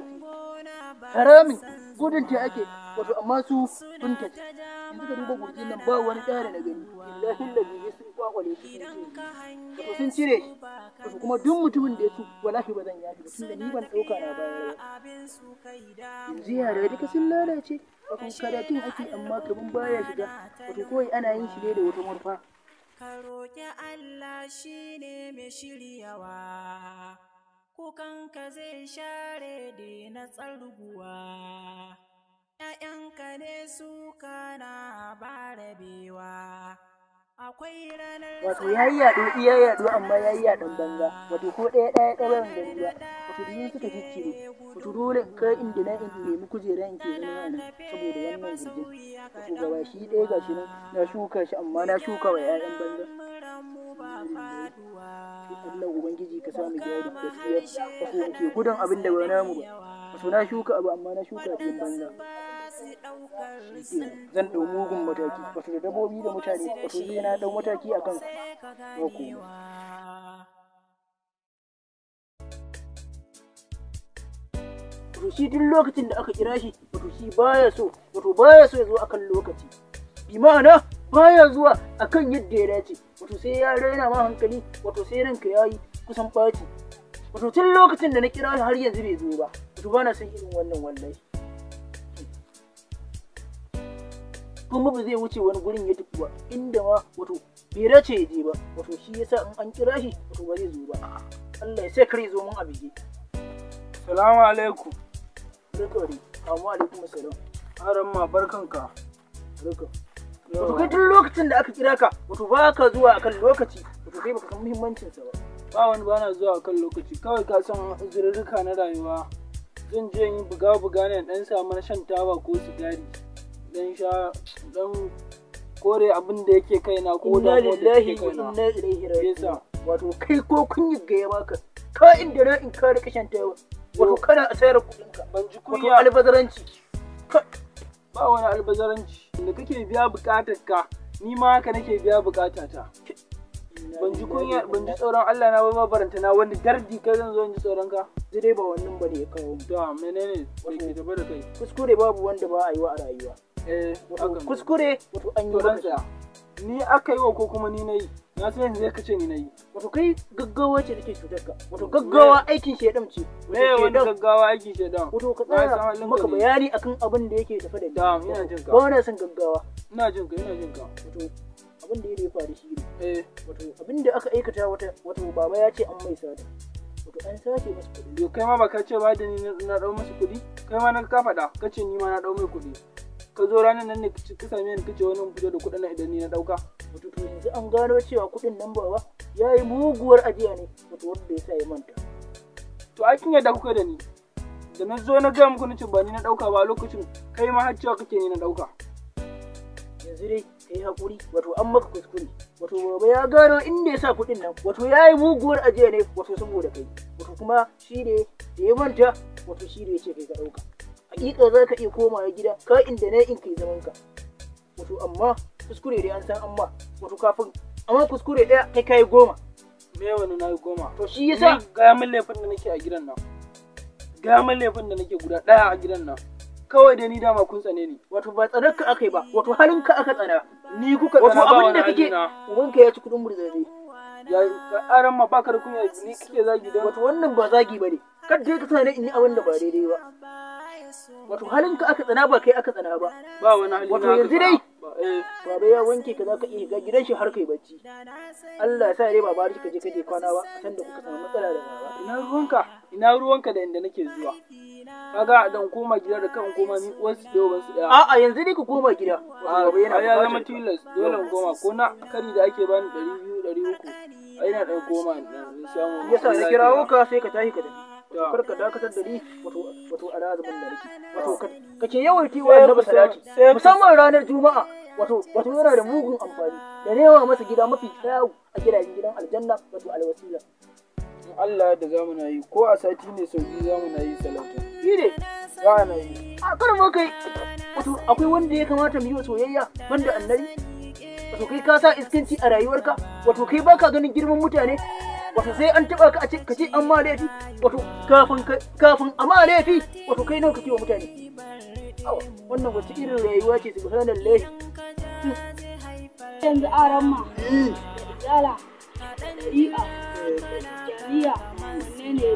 Haramin gudun ta ake, wato amma su sun tafi. Yanzu ka duba gurjin nan ba wani ɗa da na gani. Billahi lazi sun kwakwale su sun cire. Wato sun cire shi. Wato kuma duk mutumin da ya ci wallahi ba zan yafi ba tunda ni ban ɗauka na bayar ba. Yanzu yara duka sun lalace. Wato karatun ake amma kaman baya shiga. Wato kawai ana yin shi ne da wata murfa. Ka roƙi Allah shi ne mai shiryawa, kukanka zai share na tsarguwa, ‘ya'yanka ne su kana ba rabewa, akwai ranar Wato ya yi yaɗo iya yaɗo amma ya yi yaɗon banza. Wato ko ɗaya ɗaya ɗaya ban gani ba. Wato duk suka ciccire. Wato dole in kai inda na in nemi kujera in ke zama a nan saboda wannan gurjin. Wato gaba shi ɗaya gashi nan na shuka shi amma na shuka wa 'ya'yan banza. Allah Ubangiji ka sa mu gyara gaskiya. Wato muke gudun abin da ba namu ba. Wato na shuka abu amma na shuka abin banza. Shikenan, zan ɗau mugun mataki. Wato da dabobi da mutane wato zai na ɗau mataki a kansu. Ba komai. Wato shi duk lokacin da aka kira shi wato shi baya so wato baya so ya zo akan lokaci. Bi ma'ana baya zuwa akan yadda ya dace wato sai ya raina ma hankali wato sai ranka yayi kusan ɓaci. Wato tun lokacin da na kira shi har yanzu bai zo ba. Wato bana son irin wannan wallahi. Kuma ba zai wuce wani gurin ya tafi ba inda ma wato bai dace ya je ba wato shi yasa in an kira shi wato ba zai zo ba. Allah ya sai kar ya zo mun a bige. Salamu alaikum. Barka dai. Amma alaikum assalam. Aran ma barkanka. Barka. Wato kai tun lokacin da aka kira ka wato ba ka zuwa akan lokaci wato kai baka san muhimmancin sa ba. Ba wani bana zuwa akan lokaci kawai ka san uzurruka na rayuwa. Zan je in yi buga-buga ne dan samu na shan taba ko sigari. Dan sha dan kore abin da yake kaina ko Inna damuwar da lillahi take wa kaina. inna ilaihi raji'un. Yasa. Wato kai ko kun yi gaya baka ka inda na in ka rika shan taba wato kana asarar kuɗin ka. Ban ji Wato kunya albazaranci. Ka ba wani albazaranci. Da kake biya bukatar ka ni ma haka nake biya bukatata. Ban ji kunya, ban ji tsoron Allah na ba, baranta na wani gardi kai zan zo in ji tsoron ka. Yanzu dai ba wannan bane ya kawo mu. To menene me ke tafe da kai? Kuskure babu wanda ba a yi wa a rayuwa. Eh, Wato haka ne. kuskure wato an yi To dan maka. tsaya. Ni aka yi wa ko kuma ni na yi? Na san yanzu ka ce ni na yi. Wato kai gaggawa ce take cutar ka. Wato gaggawa aikin shedan ce. Me wani gaggawa aikin shedan? Wato ka Na san tsaya halin ka maka ne. bayani akan abin da yake tafe da ni. Da, ina jin ka. Ba na son gaggawa. Ina jin ka, ina jin ka. Wato abin da ya faru shi ne. Eh, Wato abin da aka aikata wata wato baba ya ce an mai sata. Wato an sace masa kuɗi. Yo kai ma ba ka ce ba da ni na dau musu kuɗi? Kai ma na ka faɗa, ka ce ni ma na dau mai kuɗi. Ka zo ranar nan ne ka same ni ka ce wani fito da kuɗin nan idan ni na ɗauka. Wato to yanzu an gano cewa kuɗin nan baba ya yi muguwar ajiya ne wato wanda ya sa ya manta. To ai kin yadda kuka da ni. Da na zo na gaya muku na ce ba ni na ɗauka ba a lokacin kai ma har cewa kake ni na ɗauka. Yanzu dai ka yi haƙuri, wato an maka kuskure, wato baba ya gano inda ya sa kuɗin nan, wato ya yi muguwar ajiya ne wato saboda kai, wato kuma shi ne da ya manta, wato shi ne ya ce kai ka ɗauka. Hakika za ka iya komawa gida ka inda na in kai zaman ka, wato amma kuskure dai an san amma wato kafin amma kuskure ɗaya kai kayi 10. Me wani na yi 10? To shi yasa Ni gaya min laifin da nake a gidan nan. Gaya min laifin da nake guda ɗaya a gidan nan. Kawai dai ni dama kun tsane ni. Wato ba tsanar ka aka yi ba, wato halin ka aka tsana. Ni kuka wato tsana ba abin wani da kake halina. ubanka ya ci kuɗin murzaze. Ya ka aran ma baka da kunya ni kake zagi dan. Wato wannan ba zagi bane, kar dai ka tsane in yi abin da ba daidai ba. Wato halinka aka tsana ba kai aka tsana ba. Ba wani hali Wato na aka yanzu dai tsana. Ba, eh. baba ya wanke ka, zaka iya shiga gidan shi har kai bacci. Allah ya sa dai baba har ka je kaje kwana ba san da kuka samu matsala da baba. Ina ruwanka? Ina ruwanka da inda nake zuwa? Kaga dan koma gida da kan koma ni uwarsu da ubansu ɗaya. A'a yanzu dai ka koma gida. Wato baba yana Ai ya zama buƙatar ka. tilas dole in koma ko na kari da ake bani 200 300 ai na ɗan koma in samu. Yasa na kirawo ka sai ka tashi ka tafi. Da. Wato kar ka dakatar da ni wato wato a azumin da nake. Wato kake yawaita wa Annabi salati musamman ranar Juma'a. Wato wato yana da mugun amfani da nema masa gida mafi kyawu a gidajen gidan aljanna wato alwasila. In Allah da zamu na yi ko a sati ne sau biyu zamu na yi salatu. Shi ne Za na yi. A kar ma kai wato akwai wanda ya kamata mu yi wa soyayya banda annabi. Wato kai ka sa iskanci a rayuwarka, wato kai baka ganin girman mutane, wato sai an taba ka a ce ka ce an ma laifi, wato kafin kafin a ma laifi wato kai nawa kake wa mutane. Awa, wannan wace irin rayuwa ce, subhanallahi. Yanzu aran ma da izala da ɗari'a da tijjaniya wanne ne?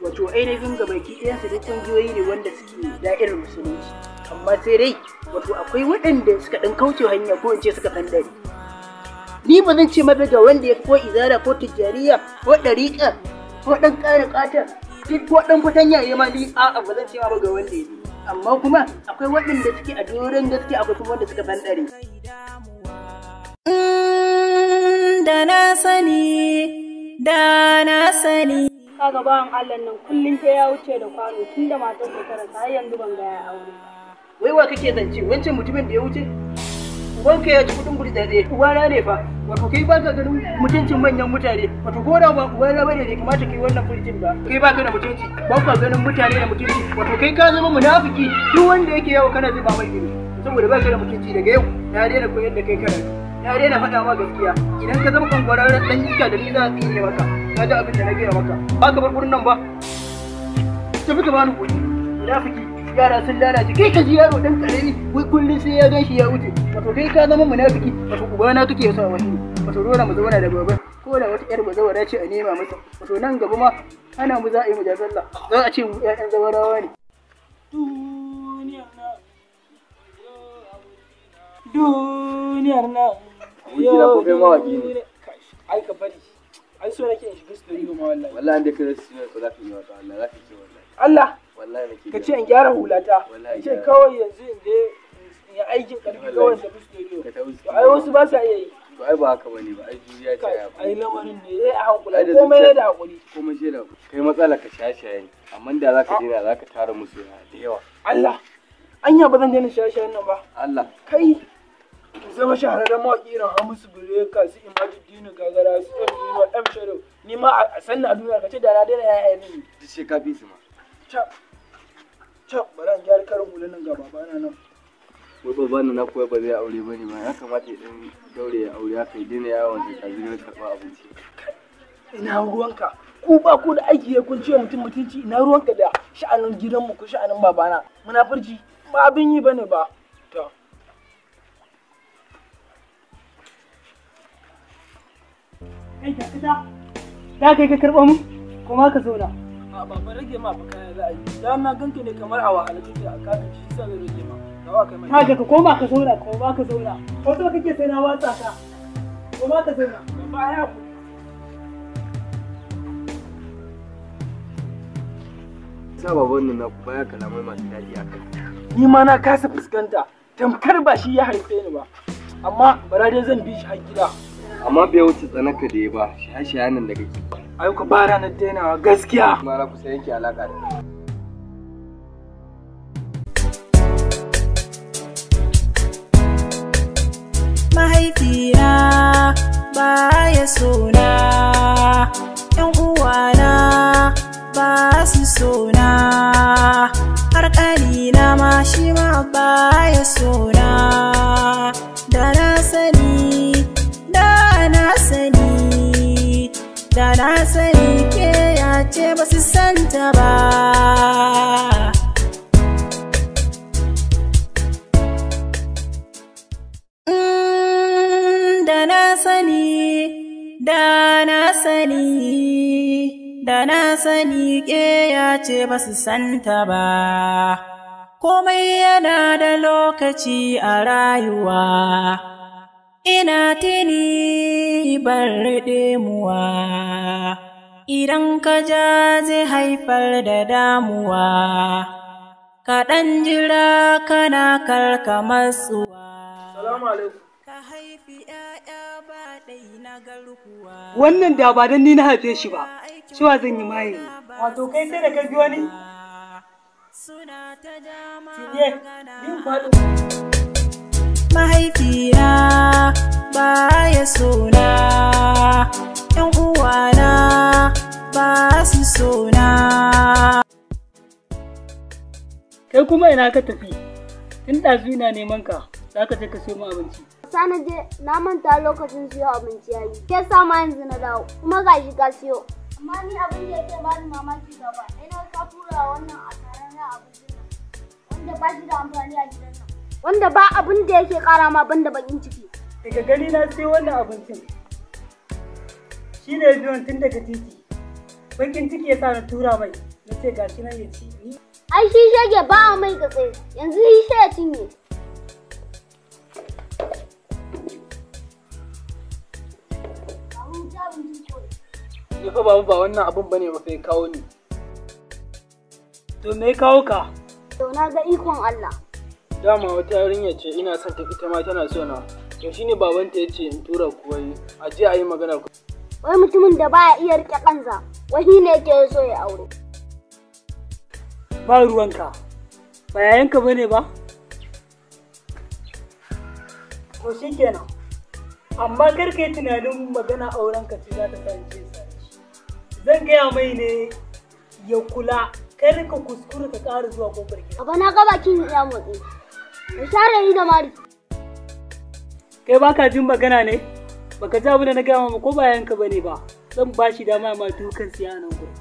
Wato ainihin gabaki ɗayansu duk ƙungiyoyi ne wanda suke da'irar musulunci, amma sai dai wato akwai waɗanda suka ɗan kauce hanya ko in ce suka fandare. Ni ba zan ce maka ga wanda ya fi ko izala ko tijjaniya ko ɗariƙa ko ɗan ƙara ƙata duk ko ɗan fatanya ya ma ni a'a ba zan ce ma ba ga wanda ya fi, amma kuma akwai waɗanda suke a doron gaskiya, akwai kuma wanda suka fandare. Da na sani, da na sani. Kaga bawan Allah nan kullum sai ya wuce da kwano tun da matar sa ta rasu har yanzu ban ga ya aure ba. Wai wa kake zance? Wancan mutumin da ya wuce? Ubanka ya ci kudin burtsatse, ubana ne fa. Wato kai baka ganin mutuncin manyan mutane, wato ko da ba ubana bane bai kamata kai wannan furucin ba. Kai baka da mutunci, ba ka ganin mutane da mutunci, wato kai ka zama munafiki, duk wanda yake yawo kana zuba mai ido saboda baka da mutunci. Daga yau na daina koyar da kai karatu, na daina faɗa ma gaskiya. Idan ka zama kwangwararren ɗan iska da ni za a tsine maka. Ka ji abin da na gaya maka, ba ka bar gurin nan ba, tafi ka bani kuɗi. Munafiki, yara sun lalace. Kai ka ji yaro dan karami wai kullun sai ya ganshi ya wuce. Wato kai ka zama munafiki, wato ubana kake sa wani, wato dole mu zauna da baba ko da wata yar bazawara ce a nema masa. Wato nan gaba ma ana mu za a yi mu ja sallah, za a ce mu ƴaƴan zawarawa ne. Duniyar nan. Duniyar nan. Abokina ko kai mawaƙi ne? Ai ka bari. Ai so nake in shiga studio ma wallahi. Wallahi da kai su ko za ka yi wata, wallahi za ka ce wallahi. Allah Wallahi nake. Ka ce in gyara hulata. Wallahi Ka ce gyara. kawai yanzu in je in yi aikin karfi kawai in tafi studio. Ka tafi To ai wasu ba sa iya yi. To ai ba haka bane ba, ai juriya ce ya. Ai lamarin ne sai a hankula, Ai da komai zuciya- ne da hakuri. Komai sai da kai matsala ka shaye-shaye ne, amma da za ka daina za ka tara musu da yawa. Allah. Anya ba zan daina shaye-shayen nan ba. Allah. Kai in zama shahararren mawaƙi irin Hamisu Bireka, su Imajuddinu Gagara, su M Inuwa, M Sharif. Ni ma a sanna a duniya ka ce da na daina yayaye ni. Duk sai ka fi su ma. Cap, cap, bari in gyara karin hulan nan ga babana nan. Wai baban nan na koya ba zai aure ba ne ba, ya kamata ya dan daure ya aure haka ya daina yawon zirga-zirgar karɓar abinci. Ina ruwanka? Ku ba ku da aiki ya kun ciwo mutum mutunci, ina ruwanka da sha'anin gidanmu ko sha'anin babana? Munafurci ba abin yi bane ba. To. Kai dakata. Da kai ka karɓo mu? Kuma ka zauna. A baba rage ma fa kaya za a yi. Dan na ganka ne kamar a wahala kake a kaka shi sa zai rage ma. Gawa kai mai. Kaga ka koma ka zauna, koma ka zauna. Ko so kake sai na watsa ka. Koma ka zauna. Baba ya ku. Sa baban nan naku baya kalamai masu daɗi a kai. Ni ma na kasa fuskanta. Tamkar ba shi ya haife ni ba. Amma bara dai zan bi shi har gida. Amma bai wuce tsanaka da ya ba, shaye-shayen nan da kake. Ai ku ba ranar dainawa gaskiya. Ma na kusa yanke alaƙa da kai. Mahaifina baya sona, ‘yan uwana ba su sona, har ƙanina ma shi ma baya sona. Da na sani, da na sani, da na sani ke ya ce ba su santa ba. Da na sani, da na sani, da na sani ke ya ce ba su santa ba. Komai yana da lokaci a rayuwa, ina tuni ban muwa. Idan ka ja zai haifar da damuwa, kaɗan jira kana karkamatsuwa. Salamu alaikum. Ka haifi ‘ya'ya ba ɗai na garkuwa. Wannan da ba dan ni na haife shi ba, cewa zan yi maye ne. Wato kai sai da ka bi wani? Suna ta jama Cinye, yin faɗo. Mahaifina baya sona, ‘yan uwana ba su sona. Kai kuma ina ka tafi? Tun ɗazu ina neman ka, za ka je ka siyo min abinci. Sa na je na manta lokacin siyo abinci ya yi. Ke sa ma yanzu na dawo kuma gashi ka siyo. Amma ni abin da yake bani mamaki gaba ina ka tura wannan a taron na abincin nan wanda ba shi da amfani a gidan nan. Wanda ba abin da yake kara ma banda bakin ciki. Daga gani na siyo wannan abincin. Shi ne biyon tun daga titi. Bakin ciki ya sa na tura mai, na ce gashi nan ya ci. Ni Ai shi shege ba a mai katse yanzu shi sai ya cinye. Ni fa baba ba wannan abun bane ba sai kawo ni. To me ya kawo ka? To na ga ikon Allah. Dama wata yarinya ce ina son ta ita ma tana so na. To shine babanta ya ce in tura ku wai a je a yi magana ku. Wai mutumin da baya iya rike kansa, wai shi ne yake so ya aure. Ba ruwanka. Ba yayanka bane ba? To shikenan. Amma kar ka yi tunanin magana aurenka ce za ta sa in ce sa shi. Zan gaya mai ne ya kula, kar ka kuskura ka ƙara zuwa ƙofar gida. Baba na ga bakin ya motsi. Ka share ni da mari. Kai baka jin magana ne? Baka ji abin da na gaya ma ko ba yayanka bane ba. Zan ba shi dama ma dukan siya a nan gurin.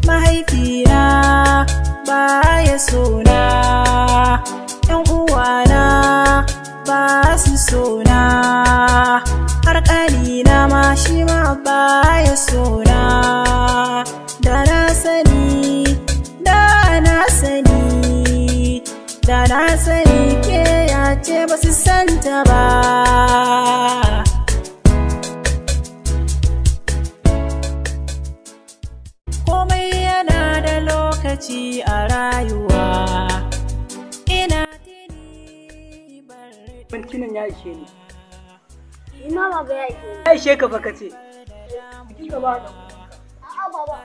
Mahaifina baya sona, ‘yan uwana ba su sona, har ƙanina ma shi ma baya sona. Da na sani, da na sani, da na sani ke ya ce ba su santa ba. Komai yana da lokaci a rayuwa. Ina tuni bar Abincin nan ya ishe ni. Ni ma baba ya ishe ni. Ya ishe ka fa ka ce. Jikin ka ba ɗan uwanka. A'a baba.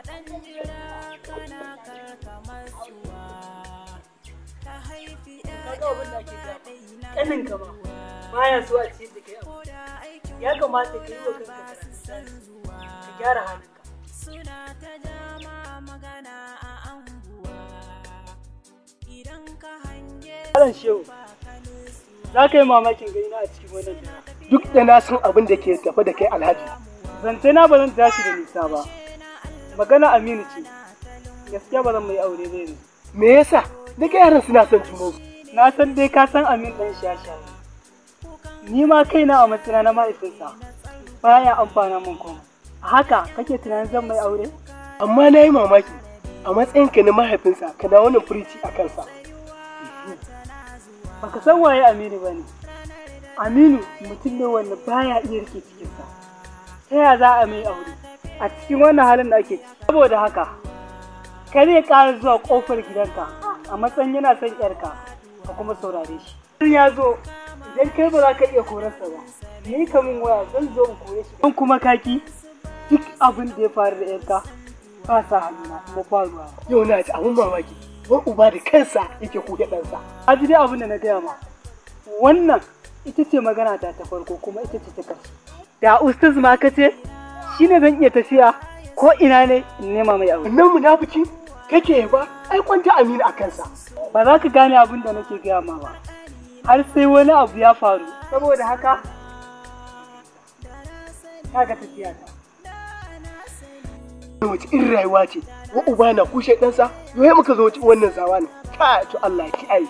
Ka ga abin da ake gaya ma. Ƙaninka ba. baya so a ciyar da kai abu. Ya kamata ka yi wa kanka karatun ka gyara halinka. Malam Shehu, za ka yi mamakin gani na a cikin wannan dara. Duk da na san abin da ke tafe da kai Alhaji. Zance na ba zan tashi da nisa ba. Magana Aminu ce. Gaskiya ba zan mai aure ba yanzu. Me yasa? Daga yaran suna son junansu. Na san dai ka san Aminu ɗan shashaye. Ni ma kaina a matsayina na mahaifinsa baya amfana min komai. A haka kake tunanin zan mai aure? Amma na yi mamaki a matsayinka na mahaifinsa kana wannan furici a kansa. Baka san waye Aminu ba ne. Aminu mutum ne wanda baya iya rike cikinsa. Ta yaya za a mai aure a cikin wannan halin da ake ciki? Saboda haka, kar ya ƙara zuwa ƙofar gidanka a matsayin yana son ƴarka ka kuma saurare shi. In ya zo, idan kai ba za ka iya korarsa ba, ni ka min waya zan zo in kore shi. Don kuma kaki, duk abin da ya faru da ƴarka ba sa hannuna kuma ba ruwa. Yau na ji abin mamaki, wai uba da kansa yake kuke ɗansa. Ka ji dai abin da na gaya ma. Wannan ita ce magana ta ta farko kuma ita ce ta ƙarshe. Da ustaz ma ka ce, shi ne zan iya tafiya ko ina ne in nema mai aure. Nan munafici kake ba, ai kwanta Aminu a kansa. Ba za ka gane abin da nake gaya ma ba, har sai wani abu ya faru. Saboda haka, ka ga tafiya ta. Wace irin rayuwa ce, wa uba na kushe ɗansa, yau muka zo wannan zamanin. Ka to Allah ki ai.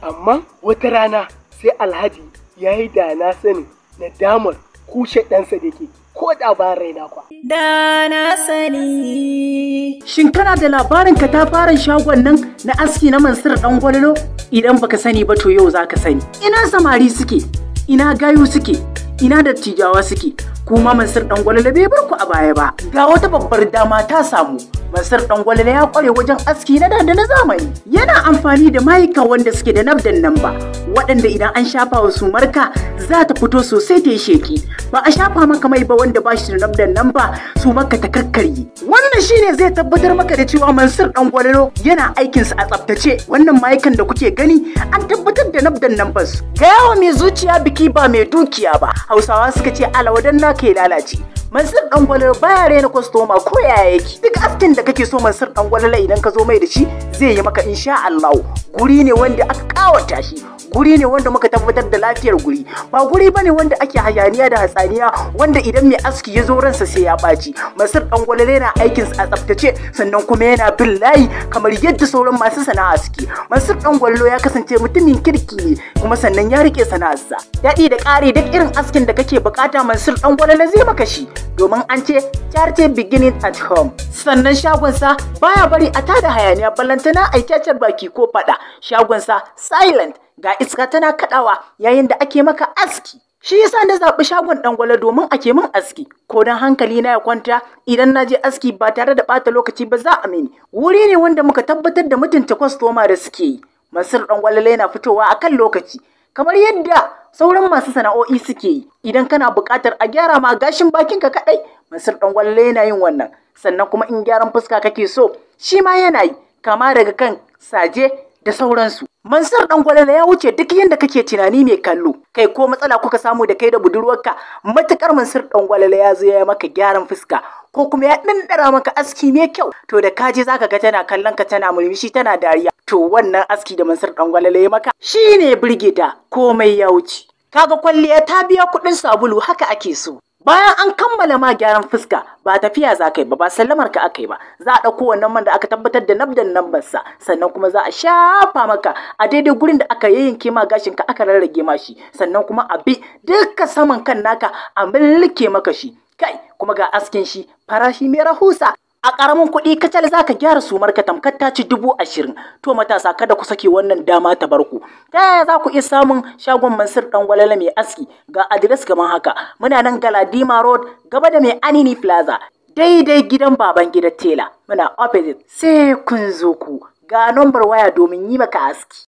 Amma wata rana sai Alhaji ya yi da na sani nadamar kushe ɗansa da ke ko da ba raina kwa. Da na sani. Shin kana da labarin katafaren shagon nan na aski na Mansur ɗan Gwalolo? Idan baka sani ba to yau za ka sani. Ina samari suke, ina gayu suke, ina dattijawa suke. Kuma Mansur ɗan Gwalolo bai bar ku a baya ba. Ga wata babbar dama ta samu. Mansur ɗan Gwalolo ya kware wajen aski na da na zamani. Yana amfani da mayuka wanda suke da nabdan nan ba, waɗanda idan an shafa wa sumarka za ta fito sosai ta yi sheki. Ba a shafa maka mai ba wanda ba shi da nabdan nan ba, sumarka ta karkarye. Wannan shine zai tabbatar maka da cewa Mansur ɗan Gwalolo yana aikinsa a tsaftace. Wannan mayukan da kuke gani an tabbatar da nabdan nan ba su. Gaya wa mai zuciya biki ba mai dukiya ba. Hausawa suka ce alawadan naka ya lalace. Mansur ɗan Gwalolo baya rena kwastoma ko yaya yake. Duk askin da kake so Mansur ɗan Gwalolo idan ka zo mai da shi zai yi maka insha Allah. Guri ne wanda aka kawata shi. Guri ne wanda muka tabbatar da lafiyar guri. Ba guri bane wanda ake hayaniya da hatsaniya wanda idan mai aski ya zo ransa sai ya ɓaci. Mansur ɗan Gwalolo yana aikin sa a tsaftace sannan kuma yana bin layi kamar yadda sauran masu sana'a suke. Mansur ɗan Gwalolo ya kasance mutumin kirki ne kuma sannan ya rike sana'arsa. Daɗi da ƙari duk irin askin da kake bukata Mansur ɗan Gwalolo zai maka shi. Domin an ce charity beginning at home. Sannan shagonsa baya bari a tada hayaniya ballantana a cacar baki ko fada. Shagonsa silent ga iska tana kadawa yayin da ake maka aski. Shi yasa na zaɓi shagon Dangwale domin ake min aski, ko don hankali na ya kwanta idan na je aski ba tare da ɓata lokaci ba za a mini. Wuri ne wanda muka tabbatar da mutunta kwastoma da suke yi. Mansur Dangwale yana fitowa akan lokaci. Kamar yadda sauran masu sana'o'i suke yi, idan kana buƙatar a gyara ma gashin bakinka kaɗai, Mansur Dangwale yana yin wannan. Sannan kuma in gyaran fuska kake so, shi ma yana yi, kama daga kan saje da sauransu. Mansur Dangwale ya wuce duk yadda kake tunani mai kallo. Kai ko matsala kuka samu da kai da budurwarka, matukar Mansur Dangwale ya zo ya maka gyaran fuska ko kuma ya ɗanɗara maka aski mai kyau, to da kaje zaka ga tana kallon ka tana murmushi tana dariya. To wannan aski da Mansur Dangwale ya maka shine ya burge ta, komai ya wuce. Kaga kwalliya ta biya kuɗin sabulu haka ake so. Bayan an kammala ma gyaran fuska ba tafiya za ka yi ba, ba sallamar ka aka yi ba, za a ɗauko wannan man da aka tabbatar da nabdan nambarsa, sannan kuma za a shafa maka a daidai gurin da aka yayyanke ma gashin ka aka rarrage ma shi, sannan kuma a bi duka saman kan naka a mulke maka shi. Kai kuma ga askin shi farashi mai rahusa. A ƙaramin kuɗi kacal za ka gyara sumar ka tamkar ta ci 20,000. To matasa kada ku sake wannan dama ta barku. Ta yaya za ku iya samun shagon Mansur Dangwalala mai aski? Ga adires kamar haka. Muna nan Galadima Road gaba da mai Anini Plaza. Daidai gidan baban gida Tela. Muna opposite. Sai kun zo ku. Ga nambar waya domin yi maka aski.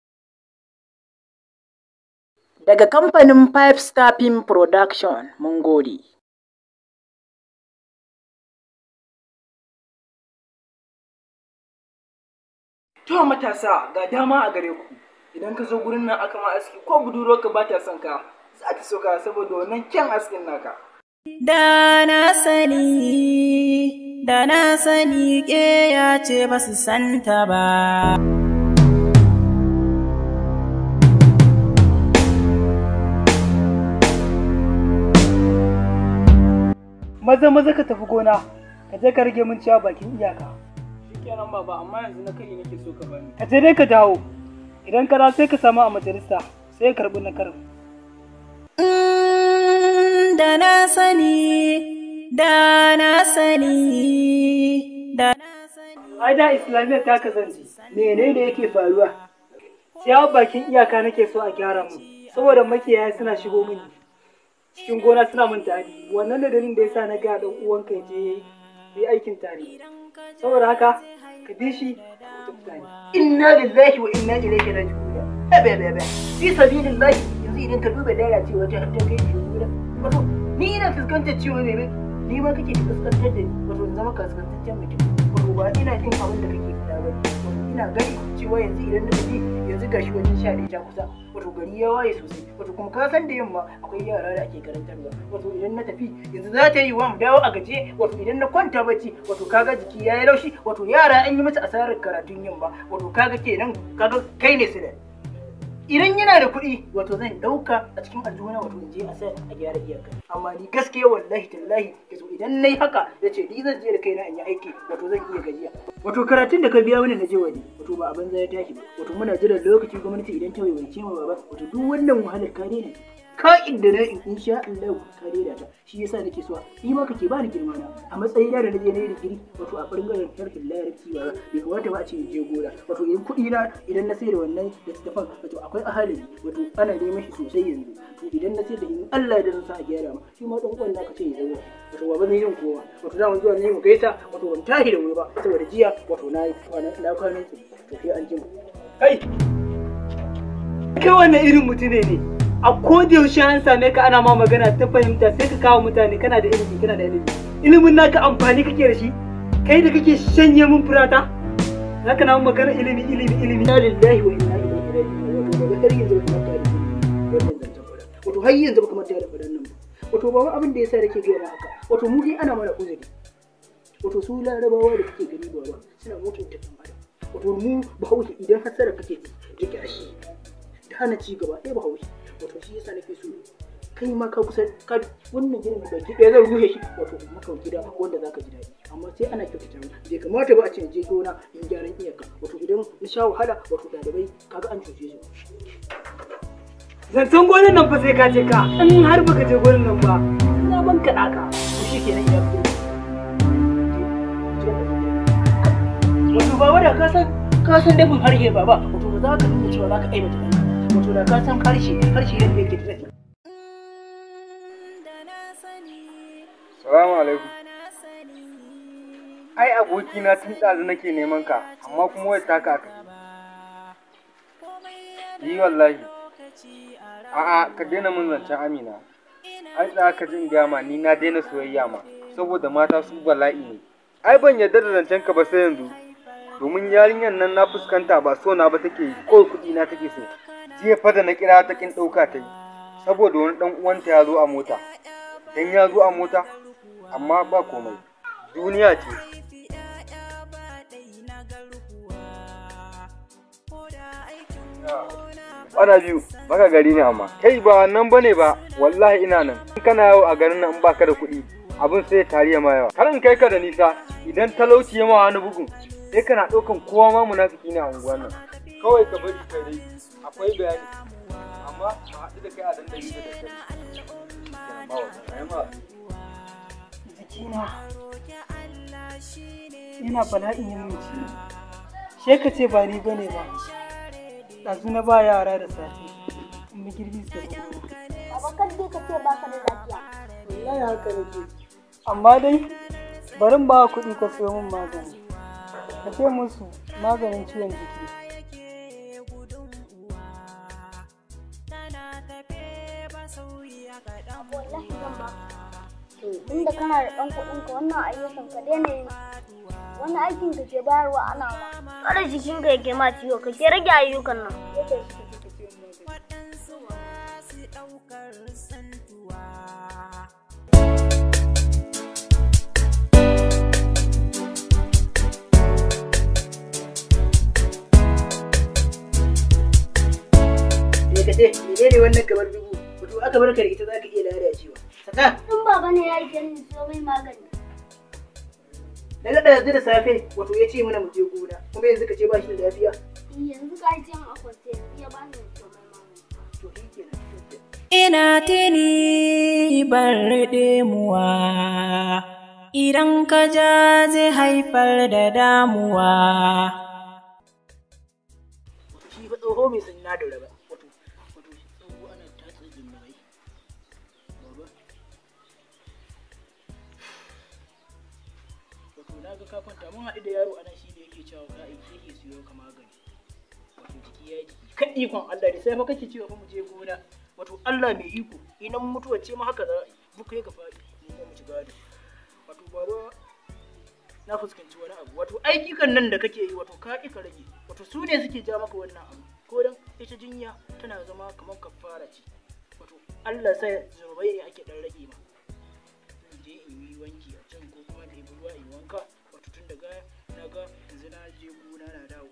Daga kamfanin Five Star Film Production, mun gode. To matasa ga dama a gare ku. Idan ka zo gurin nan aka ma aski ko budurwarka ba ta son ka, Za ta so ka saboda wannan kyan askin naka. Da na sani, da na sani ƙeya ce ba su santa ba. Maza maza ka tafi gona, ka je ka rage min ciyawa bakin iyaka. Shikenan baba, amma yanzu na kai nake so ka bani. Ka je dai ka dawo. Idan ka dawo sai ka samu a majalisa, sai ka karɓi na karin. Da na sani, da na sani, da na sani. Ai da Islamiyya ta kasance. Menene yake faruwa? Ciyawa bakin iyaka nake so a gyara mu, saboda makiyaya suna shigo mini cikin gona suna min tari. Wannan da dalilin da yasa na ga dan uwanka ya je yi aikin tare. Saboda haka ka bi shi ku tafi tare. Inna lillahi wa inna ilaihi raji'un. Abe abe abe. Fi sabilillahi yanzu idan ka duba lalacewa ta har ta kai shi gona. Wato ni ina fuskantar ciwo ne ni ma kake fuskantar da ni wato in zama kaskantaccen mutum. Wato ba ina jin abin da kake faɗa ba. Wato ina gani cewa yanzu idan na tafi yanzu gashi wajen 11 ta kusa. Wato gari ya waye sosai. Wato kuma ka san da yamma akwai yara da ake karantarwa. Wato idan na tafi yanzu za ta yi wa mu dawo a gaje. Wato idan na kwanta bacci wato kaga jiki ya yi laushi. Wato yara an yi musu asarar karatun yamma. Wato kaga kenan kaga kai ne sila. Idan yana da kuɗi wato zan ɗauka a cikin aljihuna wato in je a sa a gyara iyaka. Amma ni gaskiya wallahi tallahi yazo idan nayi haka yace ni zan je da kaina in yi aiki wato zan iya gajiya. Wato karatun da ka biya mana na je waje wato ba a banza ya tashi ba. Wato muna jiran lokaci gwamnati idan ta waiwaice mu baba wato duk wannan wahalar ka daina ta. Ka'in da na in sha Allah ka daina ta. Shi yasa nake so ni ma kake bani girma na a matsayina da naje na yi digiri wato a bangaren harkar larabci ba bai kamata ba a ce in je gona. Wato idan kuɗi na idan na sayar da wannan littattafan wato akwai ahalari wato ana neman shi sosai yanzu. To idan na sayar da in Allah ya zan sa a gyara ma shi ma dan uwan naka ce ya zauna. Wato baba zan yin kowa wato za mu zuwa ne mu gaisa wato ban tashi da wuri ba saboda jiya wato na yi kwana na kwana to sai an jima. Kai! Kai wannan irin mutune ne. A koda yaushe an same ka ana ma magana ta fahimta sai ka kawo mutane kana da ilimi kana da ilimi. Ilimin naka amfani kake da shi? Kai da kake shanye min furata? Zaka na mun magana ilimi ilimi ilimi. Inna lillahi wa inna ilaihi raji'un. Wato baba har yanzu baka manta da wannan zancen fara. Wato har yanzu baka manta da faran nan ba. Wato baba abin da yasa nake gaya ma haka. Wato mu dai ana mana uzuri. Wato su larabawa da kake gani baba suna mutunta ɗan adam. Wato mu bahaushe idan hasara kake ji da kyashi da hana ci gaba ɗaya bahaushe. Wato shi yasa nake so kai ma ka kusa ka wannan gidan baki ɗaya zan rushe shi wato in maka gida wanda zaka ji daɗi. Amma sai ana kyautata mu. Bai kamata ba a ce in je gona in gyaran iyaka. Wato idan na sha wahala wato ɗalibai kaga an cuce su. Zancen gonan nan fa sai ka je ka in har baka je gonan nan ba na ban kaɗa ka. To shi kenan ina fito. Wato baba da ka san dafin harshe baba wato ba za ka nuna cewa za ka aibata ɗanka. Wato da ka san harshe harshe yadda yake da dafi. Salamu alaikum. Ai abokina tun ɗazu nake neman ka, amma kuma wayar taka aka yi. Wallahi. A'a, ka daina mun zancen Amina. Ai tsaya ka jin gama ni na daina soyayya ma, saboda mata su bala'i ne. Ai ban yarda da zancen ka ba sai yanzu. Domin yarinyar nan na fuskanta ba so na ba take yi, ko kuɗi na take so. Jiya fa da na kira ta kin ɗauka ta yi, saboda wani ɗan uwanta ya zo a mota. Dan ya zo a mota, amma ba komai. Duniya ce. Ana biyu, baka gari ne amma. Kai ba nan bane ba, wallahi ina nan. In kana yawo a garin nan in baka da kuɗi, abin sai ya tariya ma yawa. Kar in kai ka da nisa, idan talauci ya ma wani bugun, sai kana ɗaukan kowa ma munafiki ne a unguwar nan. Kawai ka bari kai dai, akwai bayani. Amma a haɗu da kai a dandali da daddare. Kenan ba wannan, ai ma. Jikina yana bala'in yin min ciwo. Sai ka ce ba ni bane ba. Ɗazu na ba yara da safe. In bi girbi su tafi gona. Baba kan dai ka ce baka da lafiya. Wallahi haka nake. Amma dai bari in ba kuɗi ka sayo min magani. Ka ce musu maganin ciwon jiki. Wallahi zan ba. To tunda kana da ɗan kuɗin ka wannan ayyukan ka daina yin su. Wani aikin ka ke bayarwa ana ma. Kada jikin ka yake ma ciwo ka ke rage ayyukan nan. Ko tashi ka je ka sayo min magani. Wannan kamar dubu. Wato aka barka da ita zaka iya lalacewa. Saka. Tun baba ne ya aike ni siyo mai magani. Na ga ɗazu da safe wato ya ce mana mu je gona kuma yanzu ka ce ba shi da lafiya. Yanzu ka ce a kwance yanzu ya bani siyo mai magani. To shi kenan. Ina tuni bar ɗemuwa, idan ka ja zai haifar da damuwa. Shi fa tsoho mai san na da ba. Wato wato shi tsoho ana tatsa zunubai. Baba. Wato na ga ka kwanta mun haɗu da yaro anan shi ne yake cewa ka aike ke siyo ka magani. Wato jiki ya yi jiki. Kan ikon Allah da sai fa kake cewa fa mu je gona. Wato Allah mai iko idan mutuwa ce ma haka za a yi duk ya ka faɗi mu kuma mu ci gado. Wato baba na fuskanci wani abu wato ayyukan nan da kake yi wato ka ƙi ka rage wato su ne suke ja maka wannan abu ko dan ita jinya tana zama kamar kafara ce wato Allah sai zunubai ne ake dan rage ma. Zan je in yi wanki a can ko kuma ɗebi ruwa in wanka wato tun daga na ga yanzu na je gona na dawo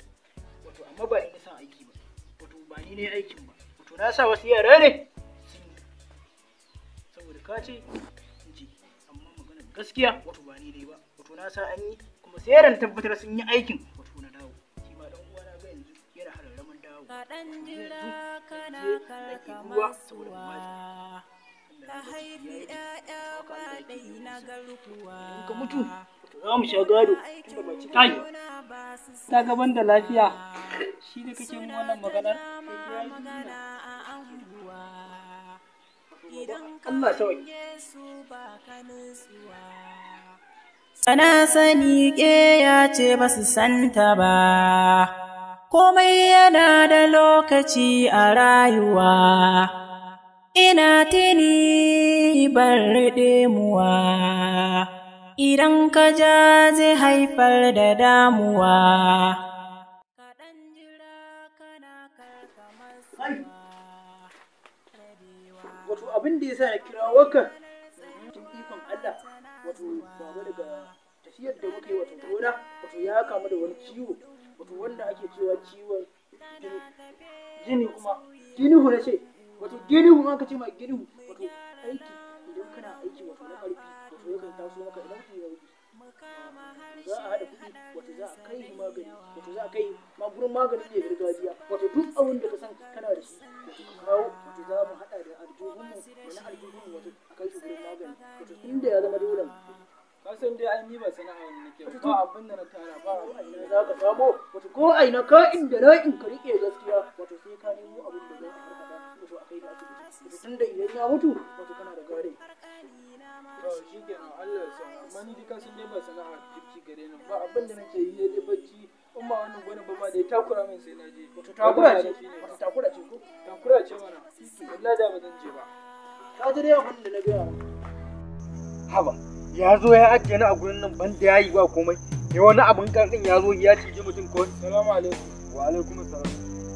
wato amma ba ni na san aiki ba wato ba ni ne aikin ba wato na sa wasu yara ne sun yi saboda ka ce in ji amma magana gaskiya wato ba ni dai ba wato na sa an yi kuma sai yaran tabbatar sun yi aikin wato na dawo shi ma dan uwana ga yanzu yana hararraman dawo Kaɗan yanzu jira kana je karka ɗan ruwa saboda mu masuwa, ka haifi ‘ya'ya ba ɗai na garkuwa. in ka mutu wato za mu sha gado tunda ba ciki Kai. ba. Ba su Ta gaban da lafiya. Shi ne kake mun wannan maganar? magana a anguwa. Idan ka Allah sauki. hange su ba ka nutsuwa. Sana sani ƙeya ce ba su santa ba, komai yana da lokaci a rayuwa. Ina tuni bar ɗemuwa, idan ka ja zai haifar da damuwa. Kaɗan jira kana Ai. karkamasuwa, rabewa. Wato abin da ya sa na kira waka cikin ikon Allah wato baba daga tafiyar da muka yi wato gona wato ya kamu da wani ciwo wato wanda ake cewa ciwon jini jini kuma ginihu na ce wato ginihu aka ce ma ginihu wato aiki idan kana aiki wato na karfi wato yakan taso maka idan mutum ya rufe za a haɗa kuɗi wato za a kai shi magani wato za a kai ma gurin maganin ne gargajiya wato duk abin da ka san kana da shi wato ka kawo wato za mu haɗa da aljihunmu wani aljihunmu wato a kai shi gurin magani wato inda ya zama dole Ka san dai ai ni ba sana'a wani nake ba, ba abin da na tara ba ko a ina za ka samo wato ko a ina ka inda na'in ka riƙe gaskiya wato sai ka nemo abin da za a harhaɗa wato a kai da asibiti wato tunda idan ya mutu wato kana da gare To shikenan Allah ya sa amma ni dai ka san dai ba sana'a kirki gare ni ba abin da nake yi dai bacci in ba wannan gwanin ba ma da ya takura min sai na je. Wato takura ce Shi ne wato takura ce ko takura ce mana. Wallahi da ba zan je ba. Ka ji dai abin da na gaya maka. Haba, ya zo ya ajiye ni a gurin nan banda ya yi ba komai. Ya wani abin karɗin ya zo ya ciji mutum ko. Salamu alaikum. Wa alaikum salam.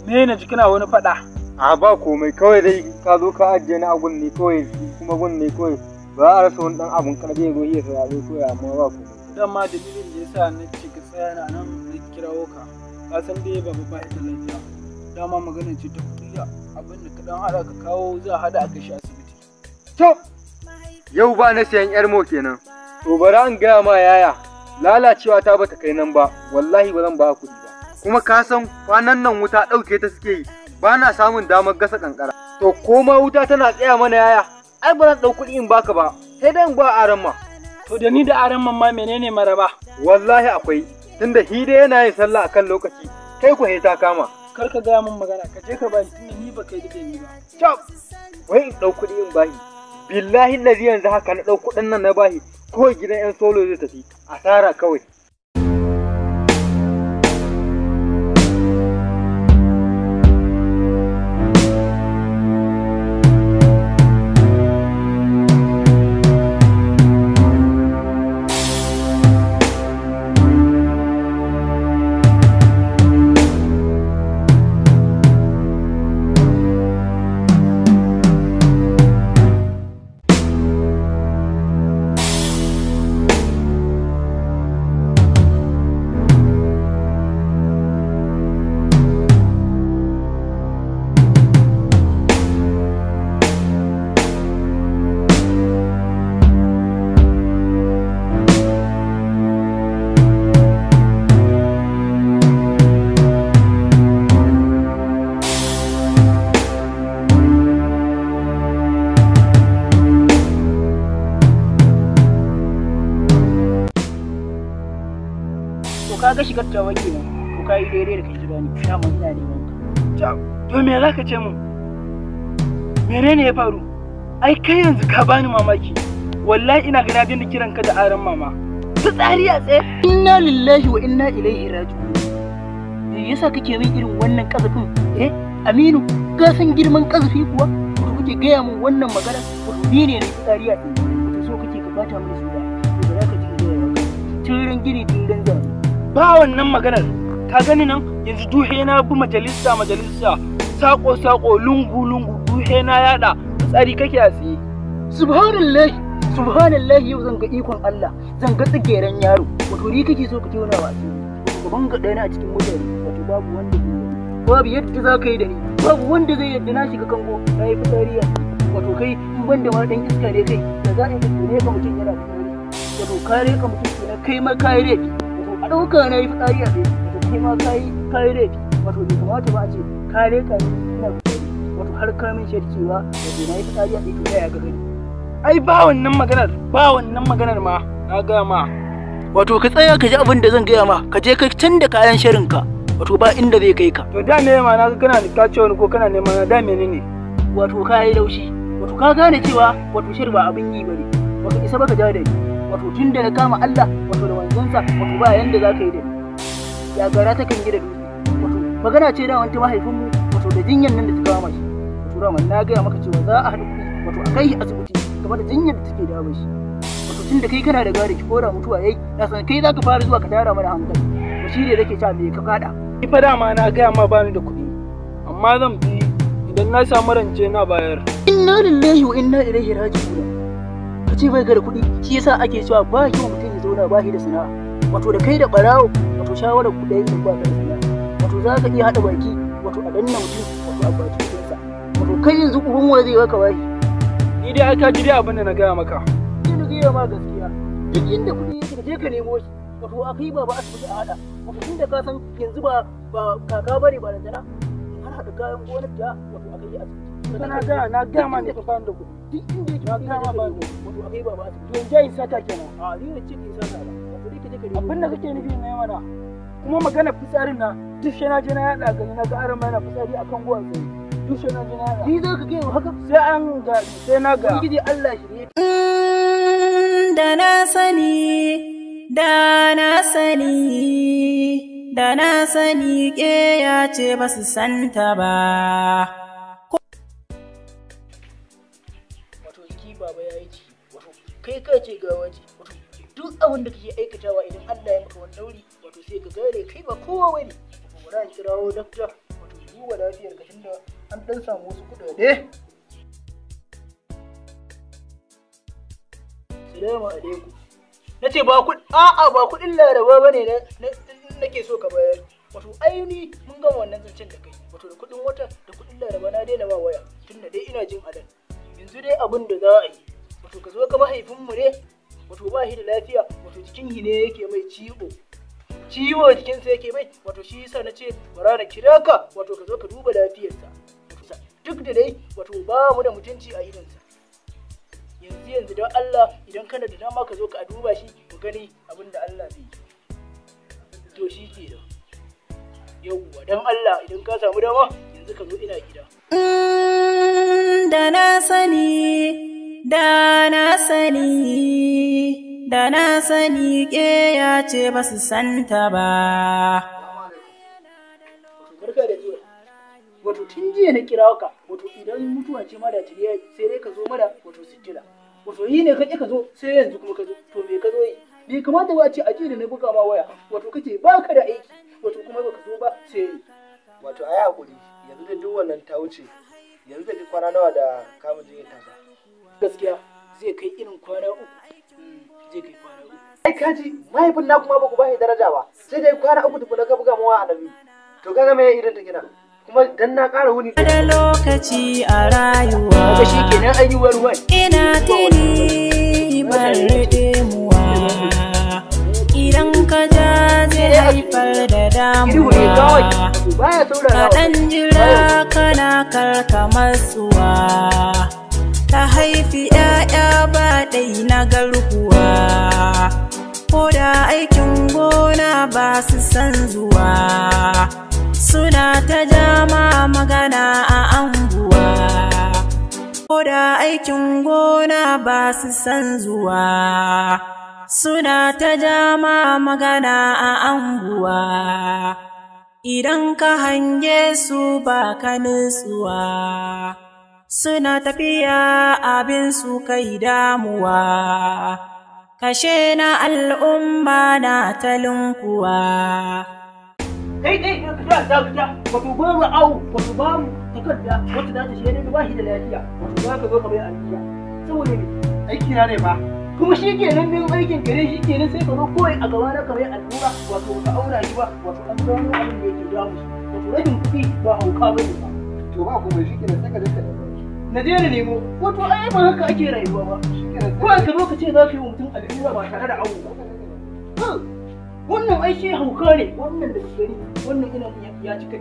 Me na ji kana wani faɗa? A ba komai kawai dai ka zo ka ajiye ni a gun ne kawai kuma gun ne kawai ba a rasa wani ɗan abin karɗi ya zo iya saurare kawai amma ba komai. Dama dalilin da yasa na ce ka tsaya na nan na kirawo ka. Ka san dai baba ba ita lafiya. Dama magana ce ta kuɗi abin da ka dan haɗa ka kawo za a haɗa a kai shi asibiti. To, yau ba na siyan yar mo kenan. To bari an gaya ma yaya, lalacewa ta bata kai nan ba, wallahi ba zan ba kuɗi ba. Kuma ka san kwanan nan wuta ɗauke ta suke yi, ba na samun damar gasa kankara. To ko ma wuta tana tsaya mana yaya, ai ba zan ɗau kuɗi in baka ba, sai dai in ba aran ma. To da ni da aran mamma menene maraba? Wallahi akwai, tunda hide yana yin sallah akan lokaci, kai ku ta kama. Kar ka gaya min magana, ka je ka bani tunda ni ba kai da ni ba. Cap! Wai in ɗau kuɗi in bahi. Billahi lazi yanzu haka na ɗau kuɗin nan na bahi, kawai gidan 'yan solo zai tafi, asara kawai. ka ga shigar tawa kenan. To ka yi daidai da kai kira ni. Dama ina neman ka. To me za ka ce mun? Menene ya faru? Ai kai yanzu ka bani mamaki. Wallahi ina ga na daina kiran ka da aran mama. Fitsari a tsaye. Inna lillahi wa inna ilaihi raji'un. Me yasa kake min irin wannan kazafin? Eh, Aminu, ka san girman kazafi kuwa? Wato kake gaya min wannan magana? Wato ni ne na fitsari a tsaye. Wato so kake ka bata mini suna. To ba za ka ji gaya maka. Turin gini turin zane. Ba wannan maganar. Ka gani nan yanzu duhe na bi majalisa majalisa sako sako lungu lungu duhe na yada fitsari kake a tsaye. Subhanallahi, subhanallahi, yau zan ga ikon Allah, zan ga tsigeren yaro. Wato ni kake so ka tona wa asiri. Wato gaban ga ɗaya na a cikin mutane, wato babu wanda zai yi. Babu yadda za ka yi da ni, babu wanda zai yadda na shiga kango na yi fitsari a tsaye. Wato kai in ban da ma ɗan iska ne kai, da za a yi ka ka mutum yana fitsari. Wato ka reka mutum kenan kai ma ka yi laifi. Wato a ɗauka na yi fitsari a tsaye, wato kai ma ka yi laifi. Wato bai kamata ba a ce ka reka ni ina fitsari. Wato har ka min shaida cewa wato na yi fitsari a tsaye, to ya ga gani. Ai ba wannan maganar, ba wannan maganar ma na gaya ma. Wato ka tsaya ka ji abin da zan gaya ma, ka je ka canza kayan shirinka, wato ba inda zai kai ka. To da me ma na ga kana ka ce wani ko kana neman na da menene? Wato ka yi laushi, wato ka gane cewa wato shir ba abin yi bane, wato isa baka ja da ni. Wato tun da na kama Allah wato da manzonsa, wato ba yanda za ka yi da ni. Ya gara ta kan gida dutse. Wato magana ce da wani mahaifinmu wato da jinyan nan da ta kama shi. Wato Raman na gaya maka cewa za a haɗu kuɗi wato a kai shi asibiti game da jinyar da take damun shi. Wato tun da kai kana da gari ko da mutuwa yayi, na san kai zaka fara zuwa ka tara mana hankali. To shi ne nake cewa me ka kada. Ni fa dama na gaya ma bani da kuɗi. Amma zan bi idan na samu rance na bayar. Inna lillahi wa inna ilaihi raji'un. Ka ce bai ga da kuɗi, shi yasa ake cewa ba kyau mutum ya zauna ba shi da sana'a. Wato da kai da ɓarawo wato shawarar ku ɗaya idan ba ka da sana'a. Wato za ka iya haɗa baki wato a danna mutum wato a baki kuɗinsa. Wato kai yanzu uban wa zai baka bashi. Ni dai aka ji dai abin da na gaya maka. Ni na gaya ma gaskiya. Duk inda kuɗi yake ka je ka nemo shi. Wato a kai baba asibiti a haɗa. Wato tun da ka san yanzu ba kaka bane ba lantana. Har haɗa kayan gonar da wato a kai asibiti. Na gaya ma ne fa bani da kuɗi. Duk inda yake Na kuɗi gaya ma ka je ka bani da nemo. Wato a kai baba asibiti. To in je in sata kenan. A ni ne ce ka yi sata ba. Wato dai ka je ka nemo. Abin da kake nufi na mana. Kuma magana fitsarin na duk sai na je na yaɗa gani na ga aron ma yana fitsari akan gwan tsaye. Duk sai na je na yaɗa. Ni za ka gaya wa haka? Sai an ga sai na ga. Ubangiji Allah shirye Da na sani, da na sani, da na sani ƙeya ce ba su santa ba. Wato jiki baba ya yi ciki, wato kai ka ce gawa ce, wato duk abin da kake aikatawa idan Allah ya maka wani dauri wato sai ka gane kai ba kowa bane. Wato bari in kirawo dakta wato ya duba lafiyar ka tunda an dan samu wasu kuɗaɗe. Salamu alaikum. Na ce ba kuɗi, a'a ba kuɗin Laraba bane na nake so ka bayar. Wato aini mun gama wannan zancen da kai. Wato da kuɗin wata da kuɗin Laraba na daina ba waya tunda dai ina jin alal. Yanzu dai abin da za a yi, wato ka zo ka mahaifinmu ne, wato ba shi da lafiya, wato jikin shi ne yake mai ciwo. Ciwo jikinsa yake mai, wato shi yasa na ce bara na kira ka, wato ka zo ka duba lafiyarsa. Wato duk da dai wato ba mu da mutunci a idonsa. Yanzu yanzu don Allah idan kana da dama ka zo ka duba shi mu gani abin da Allah zai yi. To shi ke da. Yauwa don Allah idan ka samu dama yanzu ka zo ina gida. Da na sani, da na sani, da na sani ƙeya ce ba su santa ba. Wato barka da zuwa. Wato tun jiya na kira ka, wato idan mutuwa ce ma da tuni sai dai ka zo mana wato sitira. Wato yi ne ka ƙi ka zo sai yanzu kuma ka zo, to me ka zo yi? Bai kamata ba a ce a jiya da na buga ma waya, wato kace ba ka da aiki, wato kuma baka zo ba sai yanzu. Wato ayi hakuri, yanzu da duk wannan ta wuce, yanzu da kwana nawa da kama jinyar ta sa. Gaskiya zai kai irin kwana 3. Zai kai kwana 3. Ai kaji mahaifin na kuma ba ku bashi daraja ba, sai dai kwana 3 tukuna ka buga mawa annabi. To kaga me irin ta gina? Kuma dan na ƙara wuni. Da lokaci a rayuwa. Kaga shi kenan an yi warwar. Ina tuni ban muwa. Idan ka ja zai haifar da Ihu ne kawai, damuwa. wato baya saurarawa. Kaɗan jira kana karkamarsuwa. Ta haifi ‘ya'ya ba ɗai na garkuwa. Ko da aikin gona gona ba su san zuwa, suna ta jama magana a anguwa. Ko da aikin gona ba su san zuwa, suna ta jama magana a anguwa. Idan ka hange su ba ka nutsuwa, suna tafiya abin su kai damuwa. Kashe na al'umma na talunkuwa. Kai kai ka ta ta wato ba mu au wato ba mu takarda wacce za ta shaidar da ba shi da lafiya, wato za ka zo ka bai allura saboda me? Aiki na ne fa. Kuma shi kenan din aikin kare shi kenan, sai ka zo kawai a gaba na ka bai allura, wato ka auna shi ba, wato an gano abin da yake damu shi, wato rashin kuɗi ba hauka ba ne ba. To ba komai, shi kenan sai ka je ka nemo. Na je na nemo, wato ai ba haka ake rayuwa ba. Kawai ka zo ka ce za ka yi wa mutum allura ba tare da awo ba. Wannan ai shi hauka ne, wannan da gani, wannan ina ya ci kai.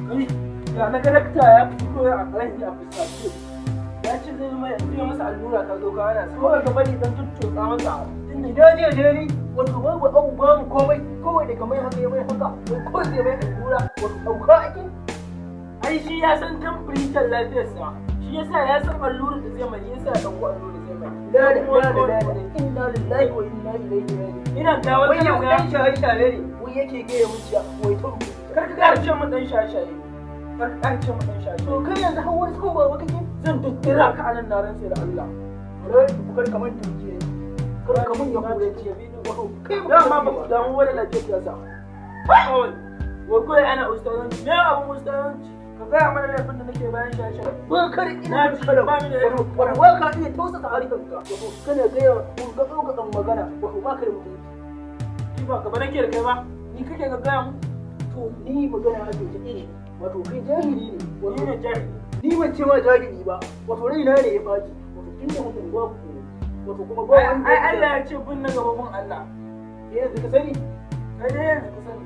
Kai, ya na ga dakta ya fito ya a karanci a fuskace. Ya ce zai mai zai masa allura, ka zo ka hana. Kawai ka bari dan tuttotsa masa. Tunda da je je ni, wato babu abu babu komai, kawai daga mai haka ya mai haka, wai kawai zai mai allura, wato hauka ake. Ai shi ya san temperature lafiyarsa. Shi yasa ya san allurar da zai mai, yasa ya dauko allurar da zai mai. La la la la, inna lillahi wa inna ilaihi raji'un. Ina ga Wai wata yau ga dan shaye shaye ne, wai yake gaya mun cewa wai ta rubuta. Kar ka ƙara ce min dan shaye-shaye. Kar ka ƙara ce min dan shaye-shaye. To kai yanzu har wani son baba kake? Zan tattira ka anan, na rantse da Allah. Kar kar ka manta ke. Kar ka mun ya kore ce. Wato kai ba Dama ba ku damu wani lafiyar ta sa. Kawai. Wai kawai ana ustazanci. Me abun ustazanci? Ka gaya mana laifin da nake bayan shaye-shaye. Ba kar ina Na ci, kada ba ni da laifin. Wato ba ka iya tausasa harshenka. Wato kana gaya mun ga ɗauka magana, wato ba ka da mutunci. Ni ba gaba nake da kai ba. Ni kake ga gaya mu? To ni magana ake ta ilimi. Wato kai jahili ne. Wato Ni ne jahili. Ni ban ce ma jahili ba. Wato raina ne ya ɓaci. Wato tun da mutum ba ku wato kuma ba Ai wanda ai ya Allah ya ce bin na gaba bin Allah. Yanzu ka sani. Kai dai yanzu ka sani.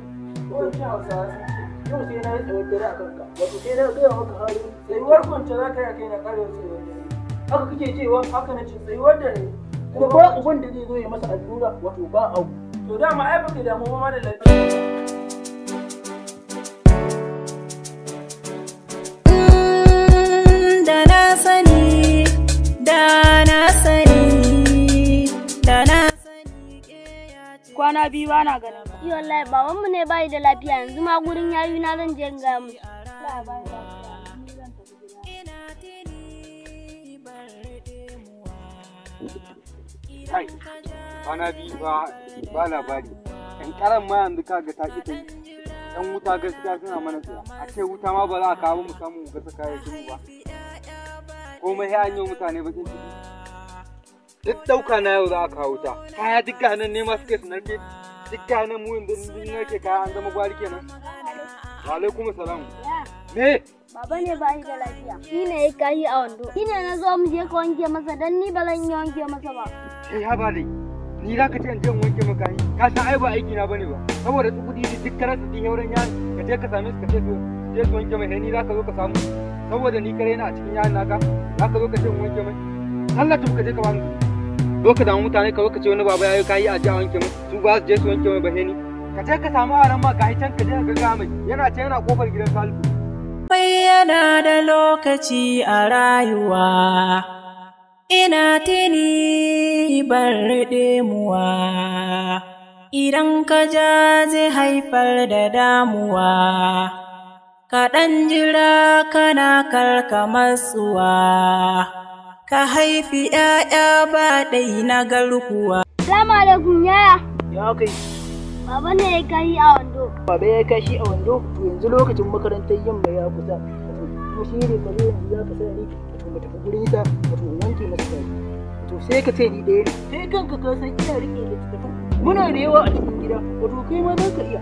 Ko in ce Hausawa sun ce. Yau sai na yi tsawon dare a kanka. Wato sai na gaya maka halin Tsayuwar kwance za ka yi a kai na ƙarewa tsayuwar dare. Haka kake cewa? Haka na ce, tsayuwar dare. Kuma ba uban da zai zo ya masa allura, wato ba abu. To dama ai baka damu ba ma da lafiya. Da na sani, da na sani, da na Kwana biyu bana ganin ka. Yi wallahi babanmu ne bai da lafiya, yanzu ma gurin yayu na zan je in gaya musu. Allah bai lafiya, ni zan tafi gida. Kai, kwana biyu ba ba labari. Kankaran ma yanzu kaga ta ƙi ta yi. Yan wuta gaskiya suna mana tsaya. A ce wuta ma ba za a kawo mu samu mu gasa kayayyakin mu ba. Komai sai an yi wa mutane bakin ciki. Duk ɗauka na yau za a kawo wuta. Kaya duk ga nan ne ma suke su narke. Duk ga nan mu yanzu sun narke, kaya an zama gwari kenan. Wa alaikum salam. Me? Baba ne bai da lafiya. Shi ne ya kashi a wando. Shi ne na zo mu je ka wanke masa, dan ni ba zan iya wanke masa ba. Kai, haba dai. Ni za ka ce in je in wanke maka yi. Ka san ai ba aiki na bane ba. Saboda su kuɗi duk karar su din yauran yaran ka je ka same su ka ce su je su wanke mai, ni za ka zo ka samu. Saboda ni kare na a cikin yaran naka za ka zo ka ce in wanke mai. Allah ka je ka bani. Zo ka damu mutane, ka zo ka ce wani baba yayi kayi a je a wanke mai. Su ba su je su wanke mai ba ni. Ka je ka samu aran ma ga can, ka je ka ga mai. Yana can, yana kofar gidan Salisu. Bayyana da lokaci a rayuwa, ina tuni ban muwa, idan ka ja zai haifar da damuwa, ka ɗan jira kana karka matsuwa, ka haifi ‘ya'ya ba ɗai na garkuwa. Salamu alaikum yaya. Ya kai. Baba ne ya kashi a wando. Baba ya kashi a wando, to yanzu lokacin makarantar yamma ya kusa. Wato kuma shi ne ka zo yanzu za ka sa ni wato mu tafi gurin sa, wato in wanke masa kashi. Wato sai ka ce ni ɗaya ne. Sai kanka ka san ina riƙe littattafan. Muna da yawa a cikin gida, wato kai ma za ka iya.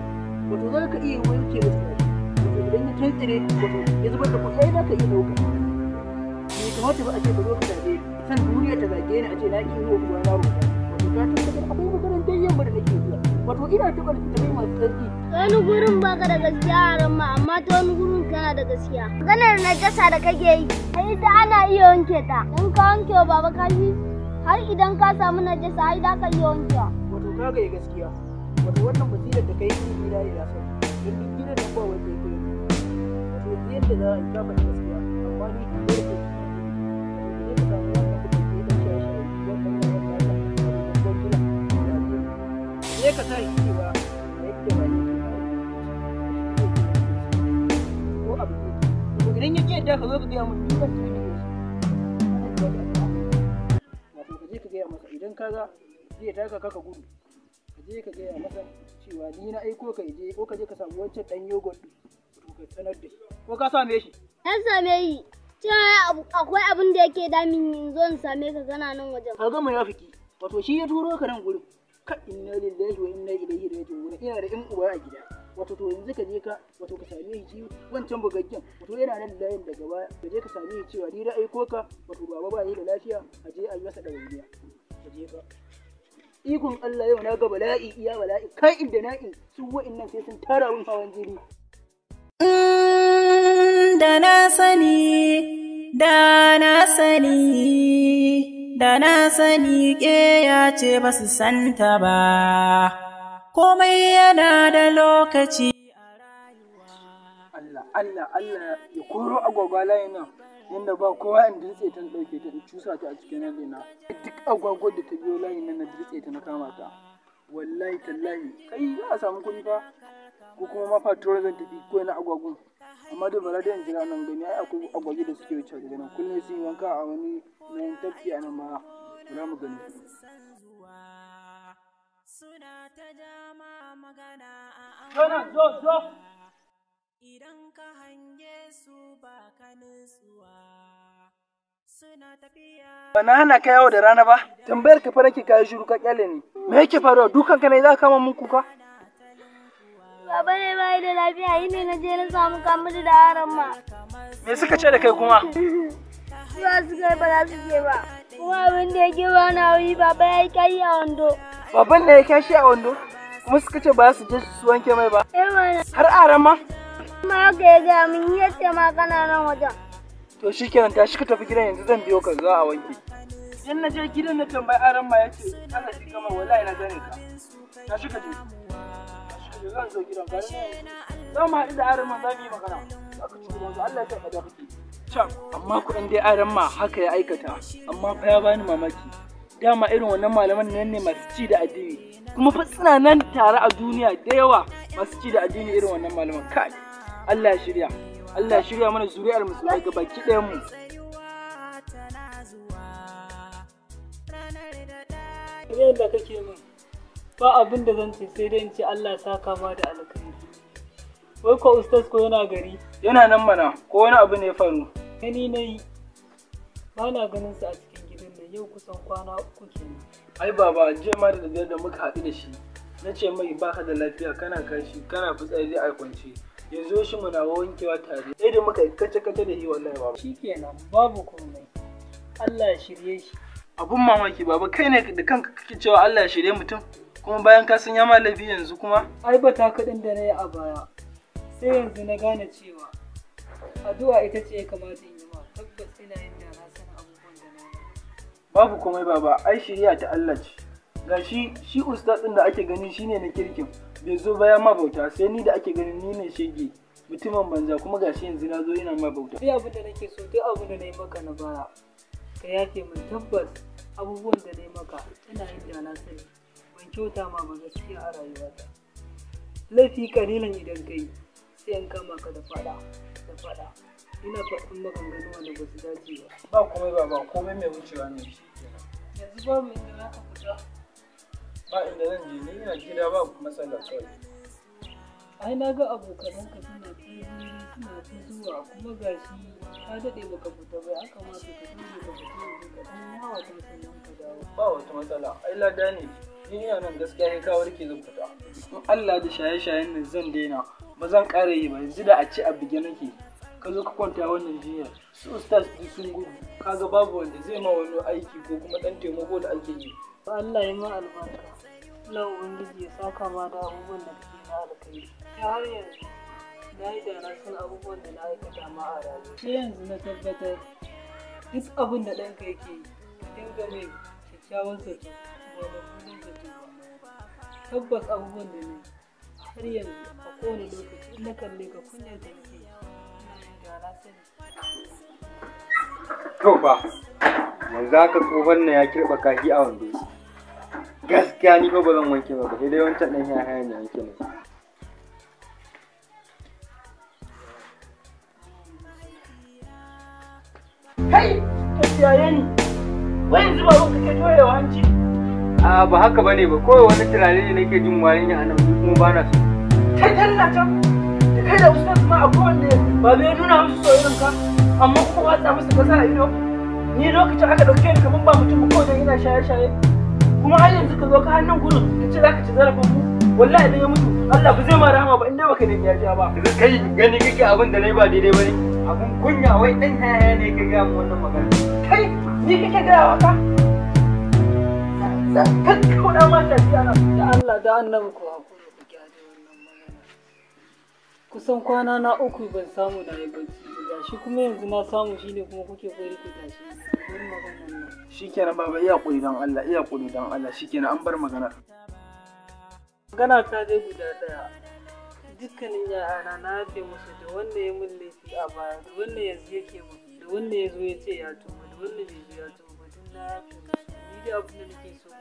Wato za ka iya wanke masa kashi. Wato idan ya tuntsire, wato ya zubar da kuɗi, ai za ka iya ɗauka. Bai kamata ba a ce ka zo ka zaɓe ni. San duniya ta zage ni a ce na ƙi yi wa uwana roƙa. Wato ka tabbatar akwai makarantar yamma da nake zuwa. Wato ina taɓa littattafai masu tsarki. Wani gurin baka da gaskiya a ran ma, amma ta wani gurin kana da gaskiya. Maganar najasa da kake yi, ai ita ana iya wanke ta. In ka wanke wa baba kashi, Har idan ka samu najasa ai za ka iya wankewa. Wato ka ga gaskiya. Wato wannan basirar da kai ilimi na ne na sani. Don duk gidan nan ba wanda ya kai ni. Wato yanzu yadda za a yi ka faɗi gaskiya amma ni dole sai ki yi. Wato ka je ka samu wannan kuɗin da ya ɗan shaye-shaye wannan yaran naka wato babban gida. Je ka sa shi cewa a yadda ba ne ke ko abu ne. To idan ya ƙi yadda ka zo ka gaya mun ni ban tafi da shi. Wato ka je ka gaya masa idan ka ga zai taka ka gudu. Ka je ka gaya masa cewa ni na aiko ka je ko ka je ka samu wancan dan yogurt din to ka sanar da shi ko ka same shi. Na same shi. Cewa akwai abin da yake damin in zo in same ka kana nan wajen. Ka ga munafiki wato shi ya turo ka nan gurin. Ka inna lillahi wa inna ilaihi raji'un ina da yan uba a gida. Wato to yanzu ka je ka wato ka same shi wancan bugaggen wato yana nan layin daga baya ka je ka same shi cewa ni na aiko ka wato baba ba yi da lafiya a je a yi masa ɗawainiya. Ka je ka. Ikon Allah yau na ga bala'i iya bala'i kai inda na'in su wa'innan sai sun tara mun hawan jini. Da na sani, da na sani, da na sani ƙeya ce ba su santa ba, komai yana da lokaci. Allah Allah Allah ya koro agwagwa layin nan yanda ba kowa in dirtse ta in ɗauke ta in cusa ta a cikin nan ɗina. Duk agwagwar da ta biyo layin nan na dirtse ta na kama ta. Wallahi tallahi kai za a samu kuɗi fa ko kuma ma fatuwar zan tafi ko na agwagwan. Amma dai bara dai in jira nan gani ai akwai agwagi da suke wuce daga nan kullum sun yi wanka a wani nan tafki a nan ma bara mu gani. Zo nan zo zo. Idan ka hange su ba ka nutsuwa, suna tafiya. Ba na hana ka yawo da rana ba, tambayar ka fa nake kayi shiru ka kyale ni. Me yake faruwa? Dukan ka ne za ka kama mun kuka? Baba ne bai da lafiya yi ne na je na samu Kamilu da aron ma. Me suka ce da kai kuma? Zuwa su kai ba za su je ba. Kuma abin da yake ba na wuyi baba ya yi kai a wando. Baban ne ya kashi a wando? Kuma suka ce ba za su je su wanke mai ba. Eh mana. Har aran ma? Ma haka ya gaya min ya ce ma kana nan wajen. To shikenan tashi ka tafi gidan yanzu zan biyo ka za a wanke. Idan na je gidan na tambayi aran ma ya ce ana shi kama wallahi na gane ka. Tashi ka je. Tashi ka je zan zo gidan ka ne. Za mu haɗu da aran ma za mu yi magana. Za ka ci ubansu Allah ya sa ka da kake. Can amma kuɗin dai aran ma haka ya aikata amma fa ya bani mamaki. Dama irin wannan malaman nan ne masu ci da addini. Kuma fa suna nan tare a duniya da yawa masu ci da addini irin wannan malaman kai. Allah ya shirya. Allah ya shirya mana zuri'ar musulmai ga baki ɗayan mu. Yadda kake min ba abin da zan ce sai dai in ce Allah ya saka ma da alkhairi. Wai ko ustaz ko yana gari? Yana nan mana ko wani abu ne ya faru. Gani na yi ba na ganin sa a cikin gidan nan yau kusan kwana 3 kenan. Ai baba jiya ma da daddare da muka haɗu da shi na ce mai baka da lafiya kana kashi kana fitsari a kwance. Yanzu shi muna wankewa tare sai da muka kace kace da shi wallahi baba. Shikenan babu komai. Allah ya shirye shi. Abun mamaki baba kai ne da kanka kake cewa Allah ya shirye mutum kuma bayan ka san ya ma laifi yanzu kuma. Ai ba ta kaɗin da na yi a baya sai yanzu na gane cewa addu'a ita ce ya kamata in yi ma tabbas ina yin da na san abubuwan da na yi. Babu komai baba ai shiriya ta Allah ce. Ga shi shi ustaz ɗin da ake gani shine na kirkin bai zo ba ya ma bauta sai ni da ake ganin ni ne shege mutumin banza kuma gashi yanzu na zo ina ma bauta. Duk abin da nake so duk abin da na yi maka na baya ka yafe min tabbas abubuwan da na yi maka ina yin da na sani ban kyauta ma ba gaskiya a rayuwata. Laifi kalilan idan ka yi sai in kama ka da faɗa da faɗa ina faɗin maganganu wanda ba su dace ba. Ba komai baba komai mai wucewa ne shi kenan. Yanzu babu inda za ka fita. Ba inda zan je ni ina gida ba matsala kawai. Ai na ga abokananka suna ta hira suna ta zuwa kuma gashi ka daɗe baka fita ba ya kamata ka daure ka fita yanzu ka ɗan yawata sannan ka dawo. Ba wata matsala ai lada ne ni ina nan gaskiya sai ka warke zan fita. In Allah da shaye-shayen nan zan daina ba zan ƙara yi ba yanzu da a ce a buge nake. Ka zo ka kwanta wannan jinyar su ustaz duk sun gudu kaga babu wanda zai ma wani aiki ko kuma ɗan taimako da ake yi. Allah ya ma albarka. Allah Ubangiji ya saka ma da abubuwan da kake na alkhairi. Ta har yanzu na yi da na san abubuwan da na aikata ma a rayuwa. Sai yanzu na tabbatar duk abin da ɗanka yake yi, ka dinga mai kyakkyawan zato ba mummunan zato ba. Tabbas abubuwan da na yi har yanzu a kowane lokaci in na kalle ka kunyar da nake ji, ina yin da na sani. To fa, yanzu haka tsohon nan ya kirɓa kashi a wando. Gaskiya ni fa ba zan wanke ba, sai dai wancan ɗan hayan ya wanke ne. Kai, ka kiyaye ni. Wai yanzu baban kake toyewa hanci? A ba haka bane ba, kawai wani tunani ne nake jin warin ya anan kuma ba na so. Kai tallata, da kai da ustaz ma akwai wanda ba bai nuna musu soyayyen ka, amma kuma watsa musu kasa a ido. Ni lokacin aka ɗauke ni kamar ba mutum ba kawai dan ina shaye-shaye. Kuma har yanzu ka zo ka hannun gurin ka ce za ka ci zarafin mu. Wallahi idan ya mutu Allah ba zai ma rahama ba in dai baka nemi yafiya ba. Yanzu kai gani kake abin da nayi ba daidai bane. Abun kunya wai ɗan haya ne ka gaya min wannan magana. Kai, ni kake gaya wa ka? Kakkauna ma tafiya na. Da Allah da annabi ku haƙura ku kyale wannan magana. Kusan kwana na uku ban samu na yi bacci ba, gashi kuma yanzu na samu shine kuma kuke bari ku tashi. Bar maganar nan. Shikenan baba, iya kuri dan Allah, iya kuri dan Allah, shikenan an bar magana. Magana ta dai guda ɗaya. Dukkanin ‘ya'yana na yafe musu da wanda ya min laifi a baya, da wanda yanzu yake min, da wanda ya zo ya ce ya tuba, da wanda bai zo ya tuba ba, duk na yafe musu. Ni dai abin da nake so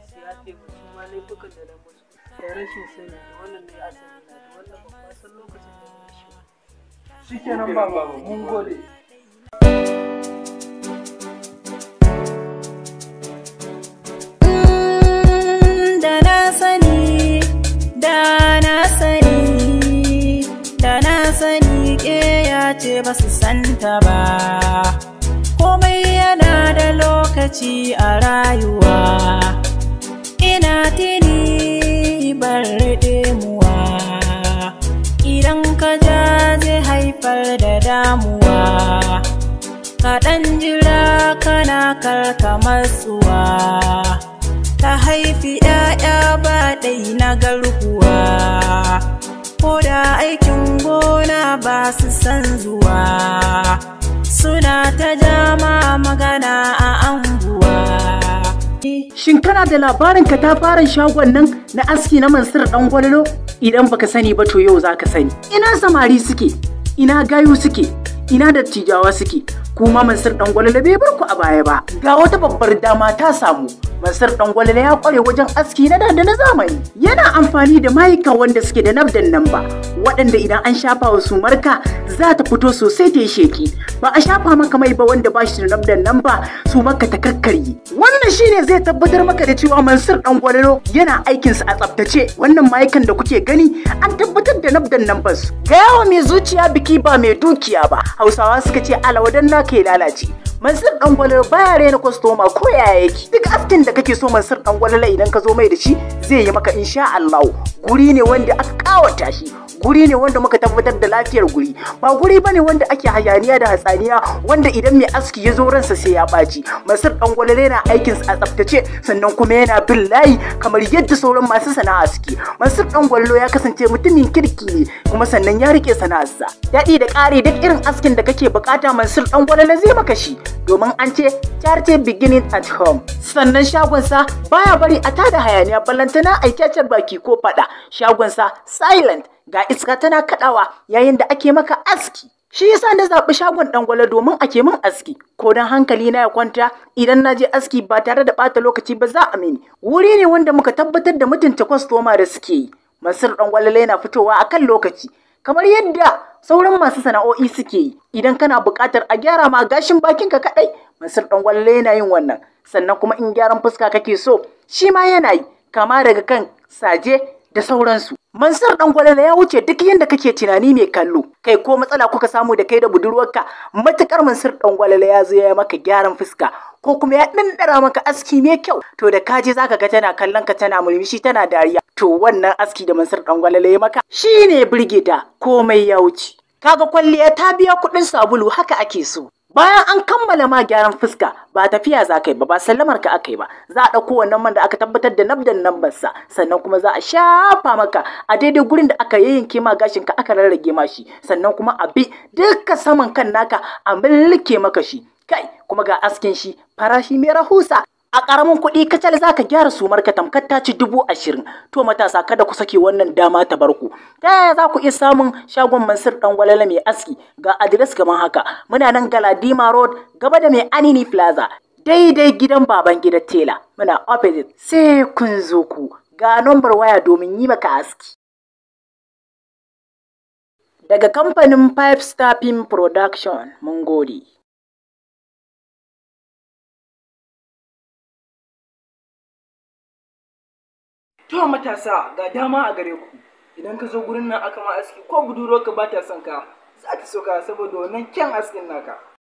su yafe min su ma laifukan da na musu, da rashin sani, da wannan na yi asali na, da wannan ban ma san lokacin da na yi shi ba. Shikenan baba, mun gode. Da na sani, da na sani, da na sani ƙeya ce ba su santa ba. Komai yana da lokaci a rayuwa. Ina tini bar muwa. Idan ka ja zai haifar da damuwa. Kaɗan jira kana karkamatsuwa. Ta haifi ‘ya'ya ba ɗai na garkuwa, ko da aikin gona ba su san zuwa, suna ta jama magana a anguwa. Shin kana da labarin katafaren shagon nan na aski na Mansur ɗan Gwalolo? Idan baka sani ba to yau zaka sani. Ina samari suke, ina gayu suke, ina dattijawa suke. Kuma Mansur ɗan Gwalolo bai bar ku a baya ba. Ga wata babbar dama ta samu. Mansur ɗan Gwalolo ya kware wajen aski na da da na zamani. Yana amfani da mayuka wanda suke da nabdan namba, waɗanda idan an shafa wa sumarka za ta fito sosai ta yi sheki. Ba a shafa maka mai ba wanda ba shi da nabdan namba sumarka ta kakkarye. Wannan shine zai tabbatar maka da cewa Mansur ɗan Gwalolo yana aikinsa a tsaftace. Wannan mayukan da kuke gani an tabbatar da nabdan namban su. Gaya wa mai zuciya biki ba mai dukiya ba. Hausawa suka ce alawadan naka ya lalace. Mansur ɗan Gwalolo baya rena kwastoma ko yaya yake. Duk askin da kake so Mansur ɗan Gwalolo idan ka zo mai da shi zai yi maka insha Allah. Guri ne wanda aka kawata shi. Guri ne wanda muka tabbatar da lafiyar guri. Ba guri bane wanda ake hayaniya da hatsaniya wanda idan mai aski ya zo ransa sai ya ɓaci. Mansur ɗan Gwalolo yana aikinsa a tsaftace sannan kuma yana bin layi kamar yadda sauran masu sana'a suke. Mansur ɗan Gwalolo ya kasance mutumin kirki ne kuma sannan ya rike sana'arsa. Daɗi da ƙari duk irin askin da kake bukata Mansur ɗan Gwalolo zai maka shi. Domin an ce charity beginning at home. Sannan shagonsa baya bari a tada hayaniya ballantana a cacar baki ko fada. Shagonsa silent ga iska tana kadawa yayin da ake maka aski. Shi yasa na zaɓi shagon Dangwale domin ake min aski, ko don hankali na ya kwanta idan na je aski ba tare da ɓata lokaci ba za a mini. Wuri ne wanda muka tabbatar da mutunta kwastoma da suke yi. Mansur Dangwale yana fitowa akan lokaci. Kamar yadda sauran masu sana'o'i suke yi, idan kana buƙatar a gyara ma gashin bakinka kaɗai, Mansur Dangwale yana yin wannan. Sannan kuma in gyaran fuska kake so, shi ma yana yi, kama daga kan saje da sauransu. Mansur Dangwalala ya wuce duk yadda kake tunani mai kallo. Kai ko matsala kuka samu da kai da budurwarka, matukar Mansur Dangwalala ya zo ya maka gyaran fuska ko kuma ya ɗanɗara maka aski mai kyau. To da kaje zaka ga tana kallon ka tana murmushi tana dariya. To wannan aski da Mansur Dangwalala ya maka shine burge ta, komai ya wuce. Kaga kwalliya ta biya kuɗin sabulu, haka ake so. Bayan an kammala ma gyaran fuska, ba tafiya za ka yi ba, ba sallamar ka aka yi ba. Za a ɗauko wannan man da aka tabbatar da nabdan nambar sa, sannan kuma za a shafa maka a daidai gurin da aka yayyanke ma gashin ka aka rarrage ma shi, sannan kuma a bi duka saman kan naka a mulke maka shi. Kai, kuma ga askin shi farashi mai rahusa. A ƙaramin kuɗi kacal za ka gyara sumar ka tamkar ta ci 20,000. To matasa, kada ku sake wannan dama ta barku. Ta yaya za ku iya samun shagon Mansur Ɗan Gwalala mai aski? Ga adires kamar haka. Muna nan Galadima Road, gaba da mai Anini Plaza. Daidai gidan baban gida Tela. Muna opposite, sai kun zo ku. Ga nambar waya domin yi maka aski. Daga kamfanin Five Star Film Production, mun gode. To matasa, ga dama a gare ku. Idan ka zo gurin nan aka ma aski, ko budurwarka ba ta son ka, za ta so ka saboda wannan kyan askin naka.